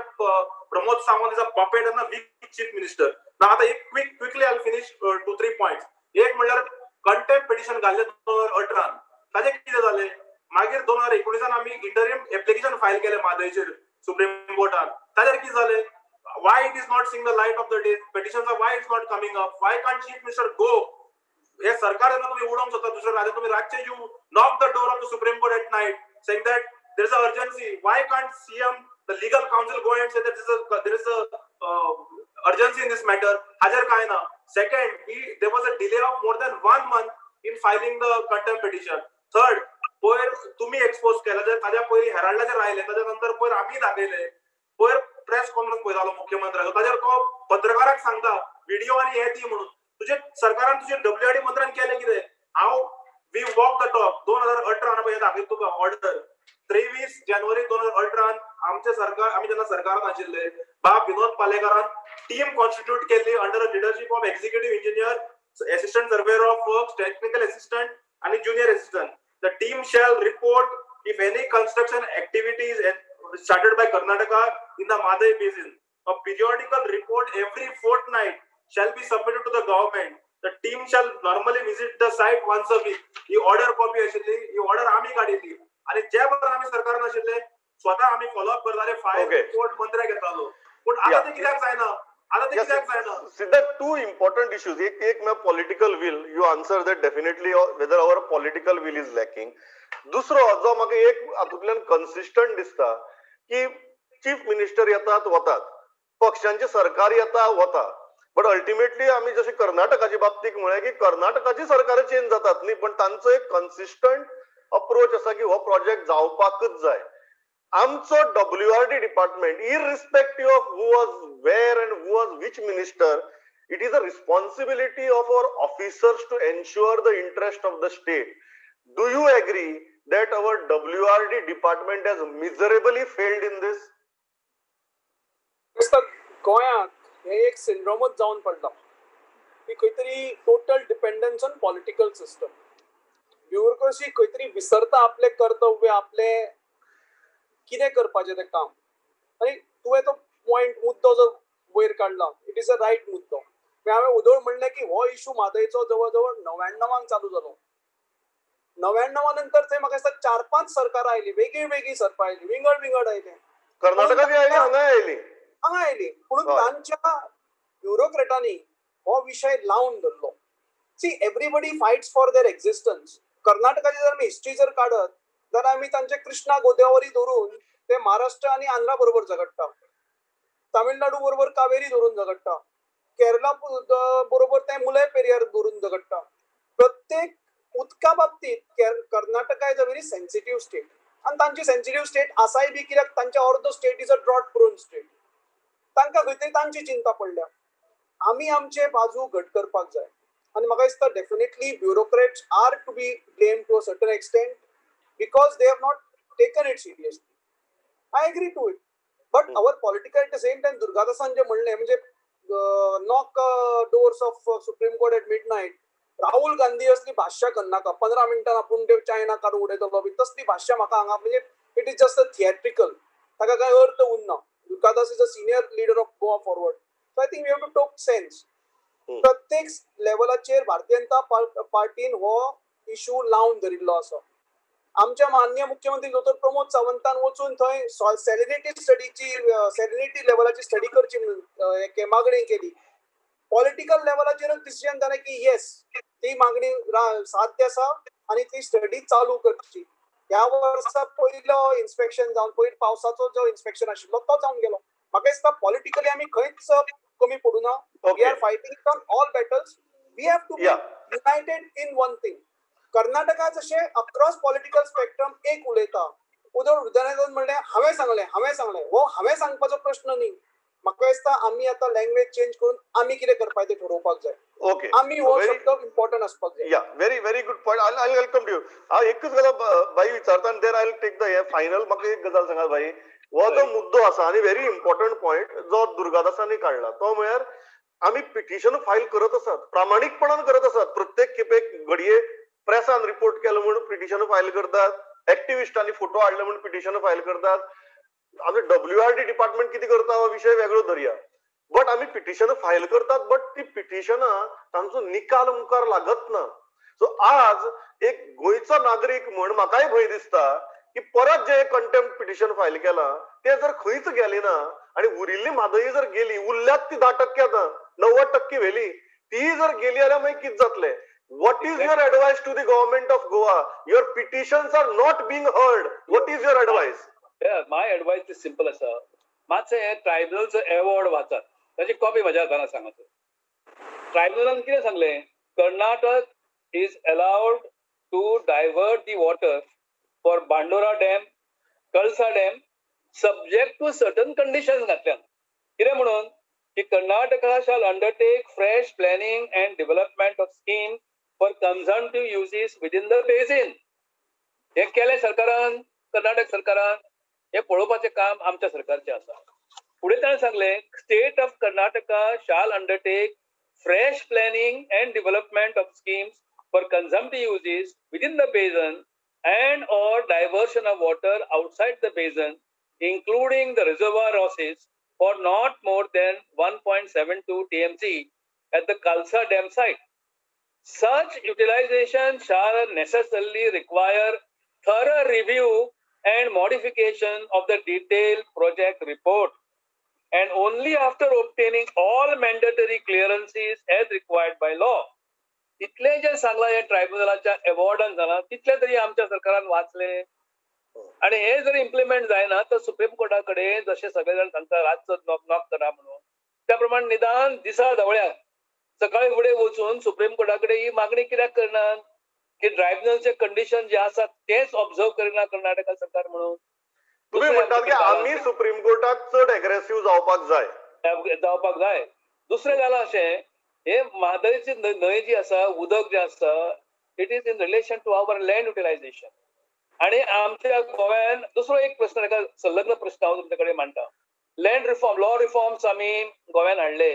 Pramod Sawant is a puppet and a weak chief minister. ना आतां एक quickly I finish 2-3 points. एक म्हणल्यार कंटेम्प्ट पिटिशन घाल्लें 2018, ताजें कितें जालें? मागीर 2019 आमी इंटरीम एप्लिकेशन फायल केलें म्हादयचेर सुप्रीम कोर्टान, ताजेर कितें जालें? Why it is not seeing the light of the day? Petitions are why it's not coming up? Why can't Chief Minister go? हे सरकार जेन्ना तुमी उडोवंक सोदता दुसऱ्या राज्यात, तुमी रातचे you knock the door of the Supreme Court at night saying that there is a urgency. Why can't CM, the legal counsel go and say that there is a urgency in this matter? हाजेर कांय ना. Second, there was a delay of more than 1 month in filing the contempt petition. Third, पयर तुमी एक्सपोज केला ताज्या पयलीं हेराल्डाचेर आयले, ताज्या नंतर पयर आमी दाखयले, पयर प्रेस कॉन्फरन्स पळयतालो मुख्यमंत्र्याचो, ताजेर तो पत्रकाराक सांगता व्हिडिओ आनी हे दी म्हणून. तुजे सरकारान तुजे डब्ल्यूआरडी मंत्र्यान केलें कितें? हांव we walk the talk. 2018 पळय दाखयता तुका ऑर्डर, 23 जानेवारी 2018 आमचे सरकार, आमी जेन्ना सरकारान आशिल्ले, बाब विनोद पालेकारान टीम कॉन्स्टिट्यूट केल्ली under a leadership of executive engineer, assistant surveyor of works, technical assistant आनी junior assistant. The team shall report if any construction activities started by Karnataka in the Mhadei basin. A periodical report every fortnight shall be submitted to the government. The team shall normally visit the site once a week. He order copy आशिल्ली, ही ऑर्डर आमी काडिल्ली आनी जे बरोबर आमी सरकारान आशिल्ले स्वता आमी फॉलोअप करताले, फायल रिपोर्ट मंत्र्याक येतालो. पूण आतां ते कित्याक जायना? आतां ते कित्याक जायना? Siddharth, 2 important issues. एक म्हळ्यार political will. You answer that definitely whether our political will is lacking. दुसरो जो म्हाका एक हातूंतल्यान कन्सिस्टंट दिसता की चीफ मिनिस्टर येतात वतात, पक्षांचे सरकार येता वता, बट अल्टिमेटली आमी जशें कर्नाटकाच्या बाबतीक म्हळें की कर्नाटकाची सरकारां चेंज जातात न्ही, पण तांचो एक कन्सिस्टंट अप्रोच आसा की हो प्रोजेक्ट जावपाकच जाय. आमचो WRD department irrespective of who was where and who was which minister It is a responsibility of our officers to ensure the interest of the state. Do you agree that our WRD department has miserably failed in this? गोंयांत हें एक सिंड्रोमच जावन पडला की खंय तरी total dependence on political system. Bureaucracy खंय तरी विसरता आपलें कर्तव्य, आपलें कितें करपाचें तें काम. आनी तुवें तो पॉयंट मुद्दो जो वयर काडला, it is a right मुद्दो. हांवें उदळ म्हणलें की हो इशू म्हादयचो जवळ जवळ 99 चालू जालो. 99 नंतर थंय म्हाका दिसता 4-5 सरकारां आयलीं, वेगळीं वेगळीं सरकारां आयलीं, विंगड विंगड आयले, कर्नाटकांत आयली, हांगा आयली, हांगा आयली. पूण तांच्या ब्युरोक्रेटांनी हो विशय लावन धरलो. See, everybody fights for their existence. कर्नाटकाची जर आमी हिस्ट्री जर काडत जाल्यार आमी तांचे कृष्णा गोदावरी धरून ते महाराष्ट्र आनी आंध्रा बरोबर झगडटा, तामिळनाडू बरोबर कावेरी धरून झगडटा, केरला बरोबर ते मुलय पेरियार धरून झगडटा. प्रत्येक उदका बाबतीत Karnataka is a very sensitive state. आनी तांची सेन्सिटीव स्टेट आसाय बी कित्याक तांचे अर्दो state is a drought prone state. तांकां खंय तरी तांची चिंता पडल्या. आमी आमचे बाजू घट करपाक जाय. आनी म्हाका दिसता definitely bureaucrats are to be blame to a certain extent because they have not taken it seriously. I agree to it. But our political at the same time, दुर्गादासान जे म्हणलें म्हणजे knock doors of Supreme Court at midnight, Rahul Gandhi असली भाश्या करनाका, 15 मिनटां आपूण चायना काडून उडयतलो बी तसली भाश्या म्हाका हांगा म्हणजे it is just a theatrical, ताका कांय अर्थ उरना. Durgadas is a senior leader of Goa Forward, so I think we have to talk sense. प्रत्येक लेवलाचेर भारतीय जनता पार्टीन हो इशू लावन धरिल्लो आसा. आमच्या माननीय मुख्यमंत्री दोतोर प्रमोद सावंतान वचून थंय सॅलिनिटी स्टडीची, सॅलिनिटी लेवलाची स्टडी करची म्हणून मागणी केली. पॉलिटिकल लेवलाचेरच डिसिजन जालें की येस, ती मागणी साध्य आसा आनी ती स्टडी चालू करची. ह्या वर्सा पयलो इन्स्पेक्शन जावन, पयर पावसाचो जो इन्स्पेक्शन आशिल्लो तो जावन गेलो. म्हाका दिसता पॉलिटिकली आमी खंयच कमी पडूं ना. We are fighting on all battles. We have to be united in one thing. Karnataka जशें अक्रॉस पॉलिटिकल स्पेक्ट्रम एक उलयता. उदळ हृदयनाथान म्हणलें हांवें सांगलें, हांवें सांगलें, हो हांवें सांगपाचो प्रश्न न्ही. म्हाका दिसता आमी आतां लँग्वेज चेंज करून आमी कितें करपाचें तें ठरोवपाक जाय. ओके, आमी हो शब्द इम्पॉर्टंट आसपाक जाय. Yeah, very very good point. I welcome to you. हांव एकच गजाल भाई विचारता आनी then I will take the hey final. म्हाका एक गजाल सांगात भाई, हो जो मुद्दो आसा आनी व्हेरी इम्पॉर्टंट पॉयंट जो दुर्गादासांनी काडला तो म्हळ्यार आमी पिटिशन फायल करत आसात, प्रामाणीकपणान करत आसात. प्रत्येक खेपेक घडये प्रेसान रिपोर्ट केलो म्हूण पिटिशन फायल करतात, एक्टिविस्टांनी फोटो हाडले म्हूण पिटिशन फायल करतात. आमी डब्ल्यूआरडी डिपार्टमेंट कितें करता हो विशय वेगळो धरया, बट आमी पिटिशन फायल करतात, बट ती पिटिशनां तांचो निकाल मुखार लागत ना. सो आज एक गोंयचो नागरीक म्हूण म्हाकाय भंय दिसता की परत जे कंटेम्प्ट पिटिशन फायल केलां तें जर खंयच गेलें ना आनी उरिल्ली म्हादई जर गेली, उरल्यात ती 10% आतां, 90% व्हेली, ती जर गेली जाल्यार मागीर कितें जातलें? What is your advice to the government of Goa? Your petitions are not being heard. What is your advice? Yeah, my advice is simple आसा. मातशें हे ट्रायब्युनलचो एवॉर्ड वाचात, ताची कॉपी म्हज्या हातान आसा हांगासर. ट्रायब्युनलान कितें सांगलें? Karnataka is allowed to divert the water for Bandora dam, Kalsa dam, subject to certain conditions घातल्यान. कितें म्हणून की Karnataka shall undertake fresh planning and development of scheme for consumptive uses within the basin. हें केलें सरकारान, कर्नाटक सरकारान. हें पळोवपाचें काम आमच्या सरकारचें आसा. फुडें ताणें सांगलें, state of Karnataka shall undertake fresh planning and development of schemes for consumptive uses within the basin and or diversion of water outside the basin, including the reservoir losses for not more than 1.72 TMC at the Kalsa dam site. Such utilization shall necessarily require thorough review and modification of the detailed project report, and only after obtaining all mandatory clearances as required by law. इतले जे सांगला हे ट्रायब्युनलाच्या अवॉर्डान जाला तितले तरी आमच्या सरकारान वाचले. आणि हे जर इम्प्लिमेंट जायना तर सुप्रीम कोर्टा कडेन जशे सगळे जाण सांगता रातचो नॉक नॉक करा म्हणून, त्या प्रमाणे निदान दिसा धवळ्या सकाळी फुडें वचून सुप्रीम कोर्टा कडेन ही मागणी कित्याक करना की ट्रायब्युनलचे कंडिशन जे आसा तेच ऑब्झर्व करिना कर्नाटका सरकार म्हणून. तुम्ही म्हणटात की आमी सुप्रीम कोर्टाक चड एग्रेसिव्ह जावपाक जाय, जावपाक जाय. दुसरें जालां अशें हे म्हादयची न्हंय जी आसा, उदक जें आसा, it is in relation to our land utilization. आणि आमच्या गोव्यान दुसरो एक प्रश्न, एका संलग्न प्रश्न हांव तुमचे कडेन मांडटा. लँड रिफॉर्म, लॉ रिफॉर्म्स आमी गोव्यान हाडले,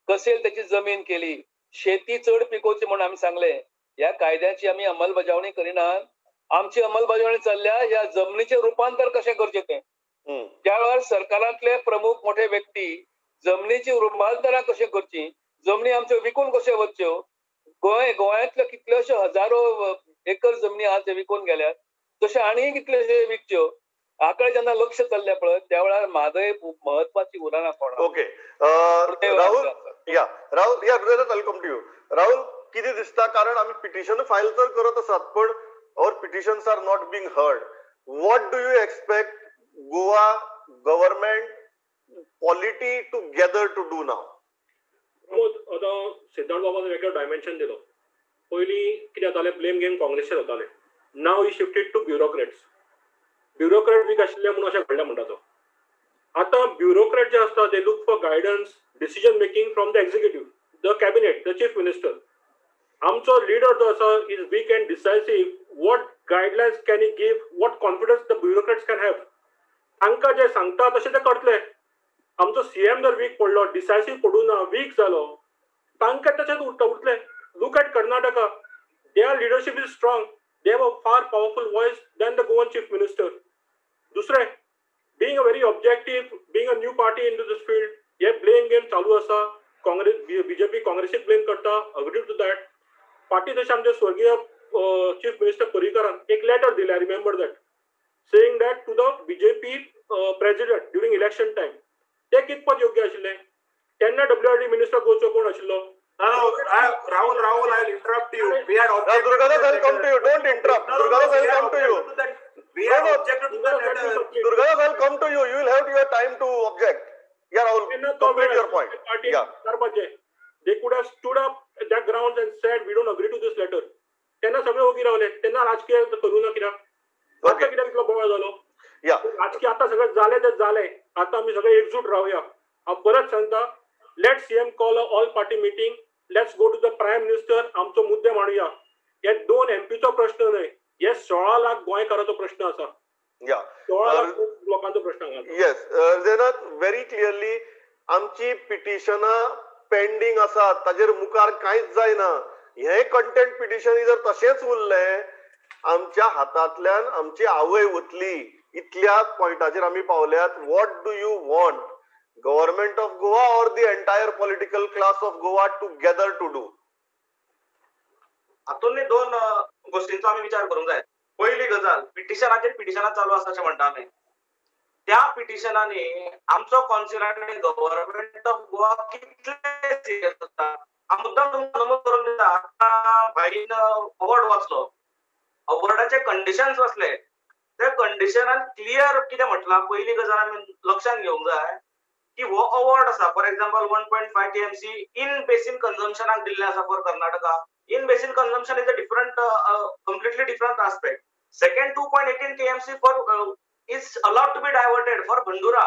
कसेल त्याची जमीन केली, शेती चड पिकोवची म्हणून आमी सांगले. ह्या कायद्याची आमी अंमलबजावणी करिनात. आमची अंमलबजावणी चल्ल्या ह्या जमनीचें रुपांतर कशें करचें तें. त्या वेळार सरकारांतले प्रमुख मोठे व्यक्ती जमनीची रुपांतरां कशें करची, जमनी आमच्यो विकून कश्यो वच्च्यो, गोंयांतल्यो कितल्योश्यो हजारो एकर जमनी आज विकून गेल्यात, तशें आनी कितलेशे विकच्यो, हाकडे जेन्ना लक्ष चल्लें पळय त्या वेळार म्हादय म्हत्वाची उरना कोणाक. ओके राहुल, या राहुल, या I'll come to you. Rahul, कितें दिसता, कारण आमी पिटिशन फायल तर करत आसात पण our petitions are not being heard. What do you expect Goa government polity to gather to do now? Pramod, आतां सिद्धार्थ बाबान वेगळो डायमेन्शन दिलो. पयलीं कितें जातालें, ब्लेम गेम काँग्रेसीचेर जातालें. Now he shifted to bureaucrats. Bureaucrat weak आशिल्ले म्हणून अशें घडलें म्हणटा तो. आतां ब्युरोक्रेट जे आसता they look for guidance, decision making from the executive, the cabinet, the chief minister. आमचो लिडर जो आसा is weak and decisive. What guidelines can he give, what confidence the bureaucrats can have? तांकां जें सांगता तशें ते करतले. आमचो सीएम जर वीक पडलो, डिसायसीव पडूं ना, वीक जालो, तांकां तशेंच उरतले. Look at Karnataka, their leadership is strong, they have a far powerful voice than the Goan chief minister. दुसरें, being a very objective, being a new party into this field, hey blame game चालू आसा. काँग्रेस, बीजेपी काँग्रेसीक ब्लेम करता, agree to that. फाटीं जशें आमचे स्वर्गीय चीफ मिनिस्टर पर्रीकरान एक लेटर दिलें, I remember that, saying that to the BJP president during election time. ते कितपत योग्य आशिल्लें? तेन्ना डब्ल्यूआरडी मिनिस्टर गोंयचो कोण आशिल्लो? Rahul, Rahul, I will interrupt you. We had objected. Durgadas, I will come to you. Don't interrupt. No, no, Durgadas, I we will had come to you. objected to that. We had No, no. objected to that letter. Durgadas, I will come to you. You will have your time to object. Yeah, Rahul, तेन्ना तो complete वेळ your point. Party Yeah. करपाचें. They could have stood up at that grounds and said, we don't agree to this letter. तेन्ना सगळे ओगी रावले. तेन्ना राजकीय करूं ना कित्याक? आतां Okay. कित्याक इतलो बोवाळ जालो? Yeah. राजकीय आतां सगळें जालें तें जालें. आतां आमी सगळे एकजूट रावया. हांव परत सांगता, let CM call a all party meeting, let's go to the prime minister, आमचो मुद्दे मांडुया. हे 2 एमपीचो प्रश्न न्हय, हे 16 लाख गोंयकाराचो प्रश्न आसा. Yeah. 16 lakh लोकांचो प्रश्न हांगा. Yes, Zainat, very clearly, आमची पिटिशनां पेंडींग आसात, ताजेर मुखार कांयच जायना. हे कंटेंट पिटिशन जर तशेंच उरलें, आमच्या हातांतल्यान आमची आवय वतली. इतल्या पॉयंटाचेर आमी पावल्यात. What do you want government of Goa or the entire political class of Goa together to do? हातून दोन गोष्टींचो आमी विचार करूंक जाय. पयली गजाल, पिटिशनाचेर पिटिशनां चालू आसा अशें म्हणटा आमी. त्या पिटिशनांनी आमचो कौन्सिल आनी गव्हर्नमेंट ऑफ गोवा कितले सिरियस आसा हांव मुद्दाम तुमकां नमूद करून दिता. आतां भाईन अवॉर्ड वाचलो, अवॉर्डाचे कंडिशन्स वाचले. त्या कंडिशनान क्लियर कितें म्हटलां, पयली गजाल आमी लक्षांत घेवंक जाय की हो अवॉर्ड आसा, for example 1.5 TMC in basin कन्जम्पशनाक दिल्लें आसा for Karnataka. In basin consumption is a different, completely different aspect. Second, 2.18 TMC for is allowed to be diverted for Bhandura.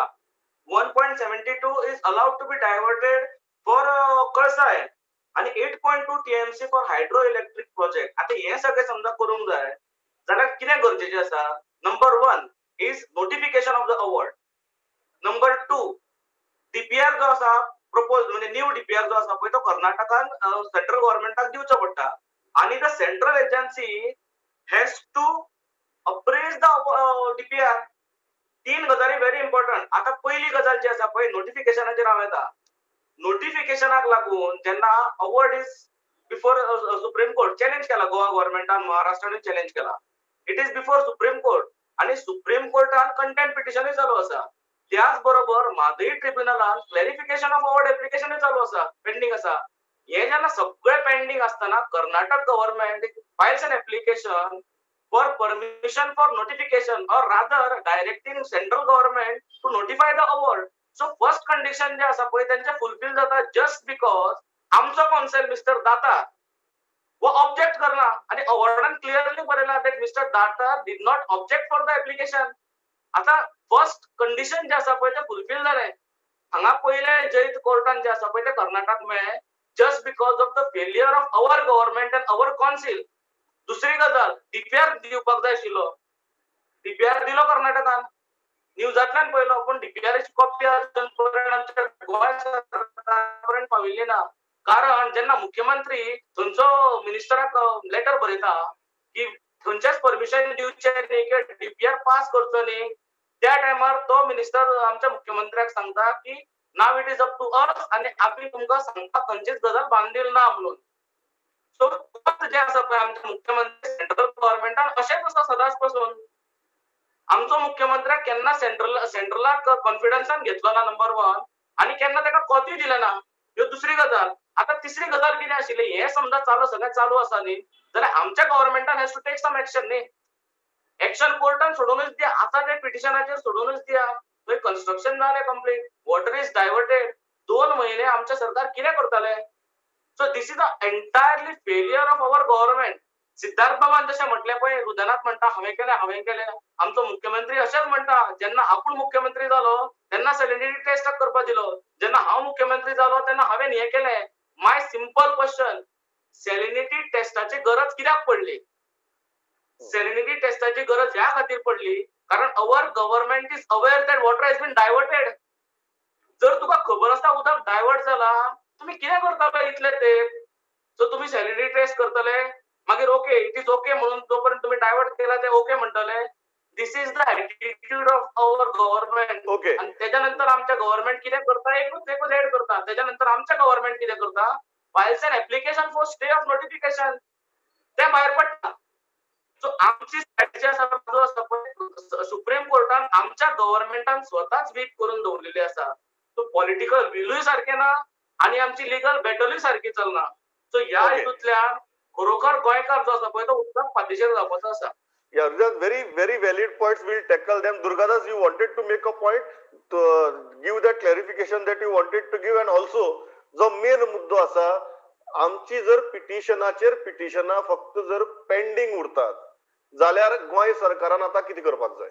1.72 is allowed to be diverted for Kalsai आणि 8.2 TMC for hydro electric project. आता हे सगळें समजा करूंक जाय जाल्यार कितें गरजेचें आसा? Number 1 is notification of the award. Number 2, DPR जो आसा प्रपोज, म्हणजे न्यू डीपीआर जो आसा पळय तो कर्नाटकान सेंट्रल गव्हर्नमेंटाक दिवचो पडटा आनी the central agency has to appraise the DPR. 3 गजाली व्हेरी इम्पॉर्टंट. आतां पयली गजाल जी आसा पळय नोटिफिकेशनाचेर हांव येता. नोटिफिकेशनाक लागून जेन्ना award is before supreme court challenge केला, गोवा गव्हर्नमेंटान महाराष्ट्रानूय चॅलेंज केला, it is before supreme court आनी सुप्रीम कोर्टान कंटेंट पिटिशनूय चालू आसा. त्याच बरोबर म्हादई ट्रिब्युनलान क्लॅरिफिकेशन ऑफ अवॉर्ड एप्लिकेशनूय चालू आसा, पेंडींग आसा. हे जेन्ना सगळे पेंडींग आसतना Karnataka government files an application for permission for notification or rather directing central government to notify the award. So first condition जे आसा पळय तेंचे फुलफील जाता जस्ट because आमचो कौन्सिल मिस्टर दातार वो ऑब्जेक्ट करना आनी अवॉर्डान क्लियरली बरयला that mister Datar did not object for the application. आतां फर्स्ट कंडिशन जे आसा पळय तें फुलफील जालें. हांगा पयलें जैत कोर्टान जे आसा पळय तें कर्नाटक मेळ्ळें. Just because of the failure of our government and our council. दुसरी गजाल, डीपीआर दिवपाक जाय आशिल्लो, डीपीआर दिलो कर्नाटकान, न्यूजांतल्यान पळयलो, पूण डीपीआराची कॉपी अजून पर्यंत आमच्या गोंय सरकारा पर्यंत पाविल्ली ना. कारण जेन्ना मुख्यमंत्री थंयचो मिनिस्टराक लेटर बरयता की थंयचेच परमिशन दिवचें न्ही किंवा डीपीआर पास करचो न्ही, त्या टायमार तो मिनिस्टर आमच्या मुख्यमंत्र्याक सांगता की now it is up to us आनी आमी तुमकां सांगपाक खंयचीच गजाल बांदील ना म्हणून. सो जें आसा पळय आमच्या मुख्यमंत्री सेंट्रल गव्हर्मेंटान अशेंच आसा सदांच पासून. आमचो मुख्यमंत्र्याक केन्ना सेंट्रलाक कॉन्फिडन्सान घेतलो ना नंबर वन, आनी केन्ना ताका कोतूय दिलें ना, ह्यो दुसरी गजाल. आतां तिसरी गजाल कितें आशिल्ली, हें समजा चालू सगळें चालू आसा न्ही जाल्यार आमच्या गव्हर्मेंटान has to take some action न्ही. एक्शन कोर्टान सोडूनच दिया, आतां ते पिटिशनाचेर सोडूनच दिया. थंय कन्स्ट्रक्शन जालें कंप्लीट, वॉटर is diverted, 2 म्हयने आमचें सरकार कितें करतालें? So this is a entirely failure of our government. Siddharth बाबान जशें म्हटलें पळय, रुदनाथ म्हणटा हांवें केलें हांवें केलें, आमचो मुख्यमंत्री अशेंच म्हणटा जेन्ना आपूण मुख्यमंत्री जालो तेन्ना सॅलिनिटी टेस्ट करपाक दिलो, जेन्ना हांव मुख्यमंत्री जालो तेन्ना हांवें हें केलें. माय सिंपल क्वेश्चन, सॅलिनिटी टेस्टाची गरज कित्याक पडली? सॅलिनिटी टेस्टाची गरज ह्या खातीर पडली कारण our government is aware that water has been diverted. जर तुका खबर आसा उदक डायवर्ट जाला, तुमी कितें करताले इतले ते? सो तुमी सॅलिनिटी टेस्ट करतले, मागीर ओके it is okay म्हणून जोपर्यंत तुमी डायवर्ट केला ते ओके म्हणटले. This is the attitude of our government. Okay, आनी तेच्या नंतर आमच्या गव्हर्मेंट कितें करता, एकूच एड करता. तेच्या नंतर आमच्या गव्हर्मेंट कितें करता, files an application for stay of notification, तें भायर पडटा. सो आमची स्ट्रॅटजी आसा जो आसा पळय सुप्रीम कोर्टान आमच्या गव्हर्मेंटान स्वताच वीक करून दवरलेली आसा. सो पॉलिटिकल विलूय सारकें ना आनी आमची लिगल बॅटलूय सारकी चलना. सो ह्या हितूंतल्यान खरोखर गोंयकार जो आसा पळय तो उदकाक फाटीचेर जावपाचो आसा. Yeah, very very valid points, we'll tackle them. Durgadas, you wanted to make a point, to give that clarification that you wanted to give, and also जो मेन मुद्दो आसा, आमची जर पिटिशनाचेर पिटिशनां फक्त जर पेंडींग उरतात जाल्यार गोंय सरकारान आतां कितें करपाक जाय?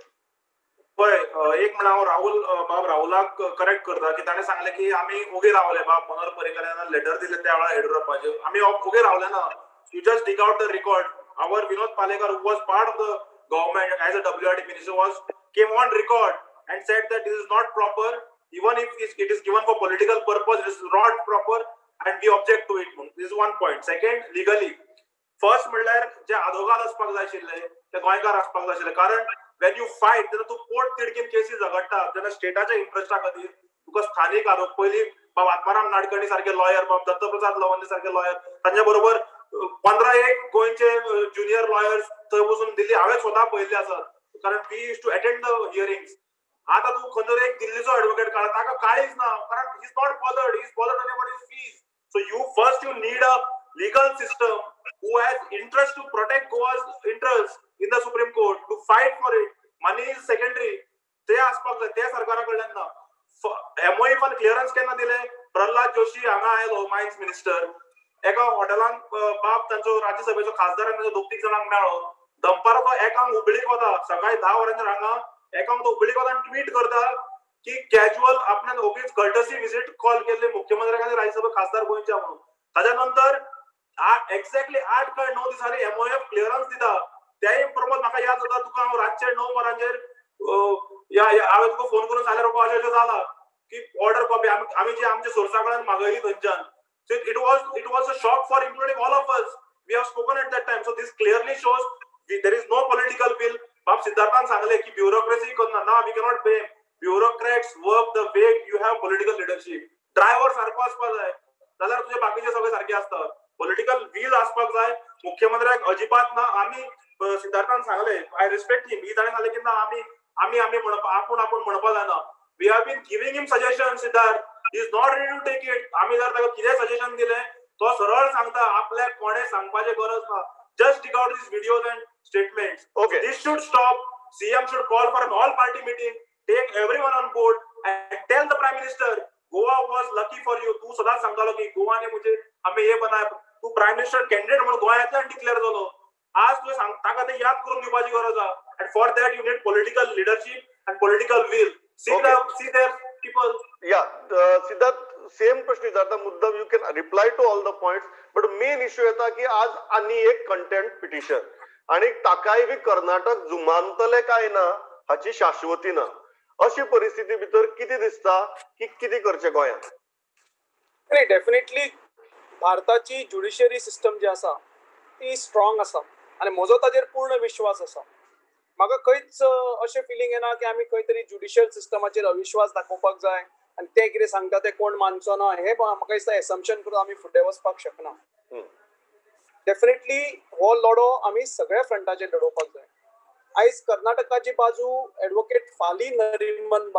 पळय, एक म्हणल्यार हांव राहुल बाब राहुलाक करेक्ट करता की ताणें सांगलें की आमी ओगे रावले, बाब मनोहर पर्रीकार लेटर दिलें त्या वेळार येडियुरप्पाचेर, आमी ओगे रावले ना. You just dig out the record. Our Vinod Palekar, who was part of the government as a WRD minister, was came on record and said that this is not proper. Even if it is given for political purpose, it is not proper and we object to it. This is one point. Second, legally, first म्हणल्यार जे आदोगाद आसपाक जाय आशिल्ले ते गोंयकार आसपाक जाय आशिल्ले, कारण when you fight तेन्ना तूं पोट तिडकीन केसी झगडटा, तेन्ना स्टेटाच्या इंट्रस्टा खातीर तुका स्थानीक आरोप, पयलीं बाब आत्माराम नाडकर्णी सारके लॉयर, बाब दत्तप्रसाद लवंदे सारके लॉयर, तांच्या बरोबर 15-1 गोंयचे ज्युनियर लॉयर्स थंय वचून दिल्ली हांवें स्वता पळयल्ले आसात, कारण we use to attend the hearings. आतां तूं खंय एक दिल्लीचो एडवोकेट काड, ताका काळीच ना, कारण he is not bothered, he is bothered only about his fees. So you first you need a legal system who has interest to protect Goa's interest in the Supreme Court, to fight for it. Money is secondary. ते आसपाक जाय, ते सरकारा कडल्यान ना. एमओएफ क्लियरन्स केन्ना दिले? प्रल्हाद जोशी हांगा आयलो मायन्स मिनिस्टर, एका हॉटेलान बाब तांचो राज्यसभेचो खासदार आनी तांचो 2-3 जाणांक मेळ्ळो. दनपारां तो एकांक हुबळीक वता, सकाळी 10 वरांचेर हांगा एकांक तो हुबळीक वता आनी ट्वीट करता की कॅज्युअल आपल्यान ओगीच कर्टसी विजीट कॉल केल्ले मुख्यमंत्र्याक आनी राज्यसभा खासदार गोंयच्या म्हणून. ताच्या नंतर एक्झॅक्टली 8 काय 9 दिसांनी एमओएफ क्लियरन्स दिता. तेय प्रमोद म्हाका याद जाता, तुका हांव रातचे 9 वरांचेर हांवें तुका फोन करून सांगलें रोखो अशें अशें जाला की ऑर्डर कॉपी आमी जी आमच्या सोर्सा कडल्यान मागयली थंयच्यान. So it was a shock for including all of us. We have spoken at that time. So this clearly shows there is no political will. बाब सिद्धार्थान सांगले की ब्युरोक्रेसी करना ना, we cannot blame bureaucrats, work the way you have political leadership. Driver सारको आसपाक जाय जाल्यार तुजे बाकीचे सगळे सारके आसतात. पॉलिटिकल will आसपाक जाय. मुख्यमंत्र्याक अजिबात ना. आमी सिद्धार्थान सांगले, I respect him, ही ताणें सांगलें की ना आमी आमी आमी म्हणपा आपूण आपूण म्हणपा जायना. We have been giving him suggestion. Siddharth is not ready to take it. आमी जर ताका कितें सजेशन दिलें तो सरळ सांगता, आपल्याक कोणें सांगपाचें गरज ना. Just dig out these videos and statements. Okay, this should stop. CM should call for an all party meeting, take everyone on board and tell the prime minister Goa was lucky for you. तूं सदांच सांगतालो की गोवाने मुझे हमें ये बनाया, तूं प्रायम मिनिस्टर कॅन्डिडेट म्हणून गोंयांतल्यान डिक्लेअर जालो. आज तुवें ताका तें याद करून दिवपाची गरज आसा. And for that you need political leadership and political will. See their people. या सिद्धार्थ, सेम प्रश्न विचारता मुद्दम, you can reply to all the points, but main issue येता की आज आनी एक कंटेम्प्ट पिटिशन आणि ताकाय बी कर्नाटक जुमानतले काय ना हाची शाश्वती ना. अशी परिस्थिती भितर कितें दिसता की कितें करचें गोंयांत? नाही, डेफिनेटली भारताची ज्युडिशियरी सिस्टम जी आसा ती स्ट्रॉंग आसा आनी म्हजो ताजेर पूर्ण विश्वास आसा. म्हाका खंयच अशें फिलींग येना की आमी खंय तरी ज्युडिशियल सिस्टमाचेर अविश्वास दाखोवपाक जाय आनी ते कितें सांगता ते कोण मानचो ना, हे म्हाका दिसता एसम्पशन करून आमी फुडें वचपाक शकना. डेफिनेटली हो लढो आमी सगळ्या फ्रंटाचेर लडोवपाक जाय. आयज कर्नाटकाची बाजू एडवोकेट फाली नरिमन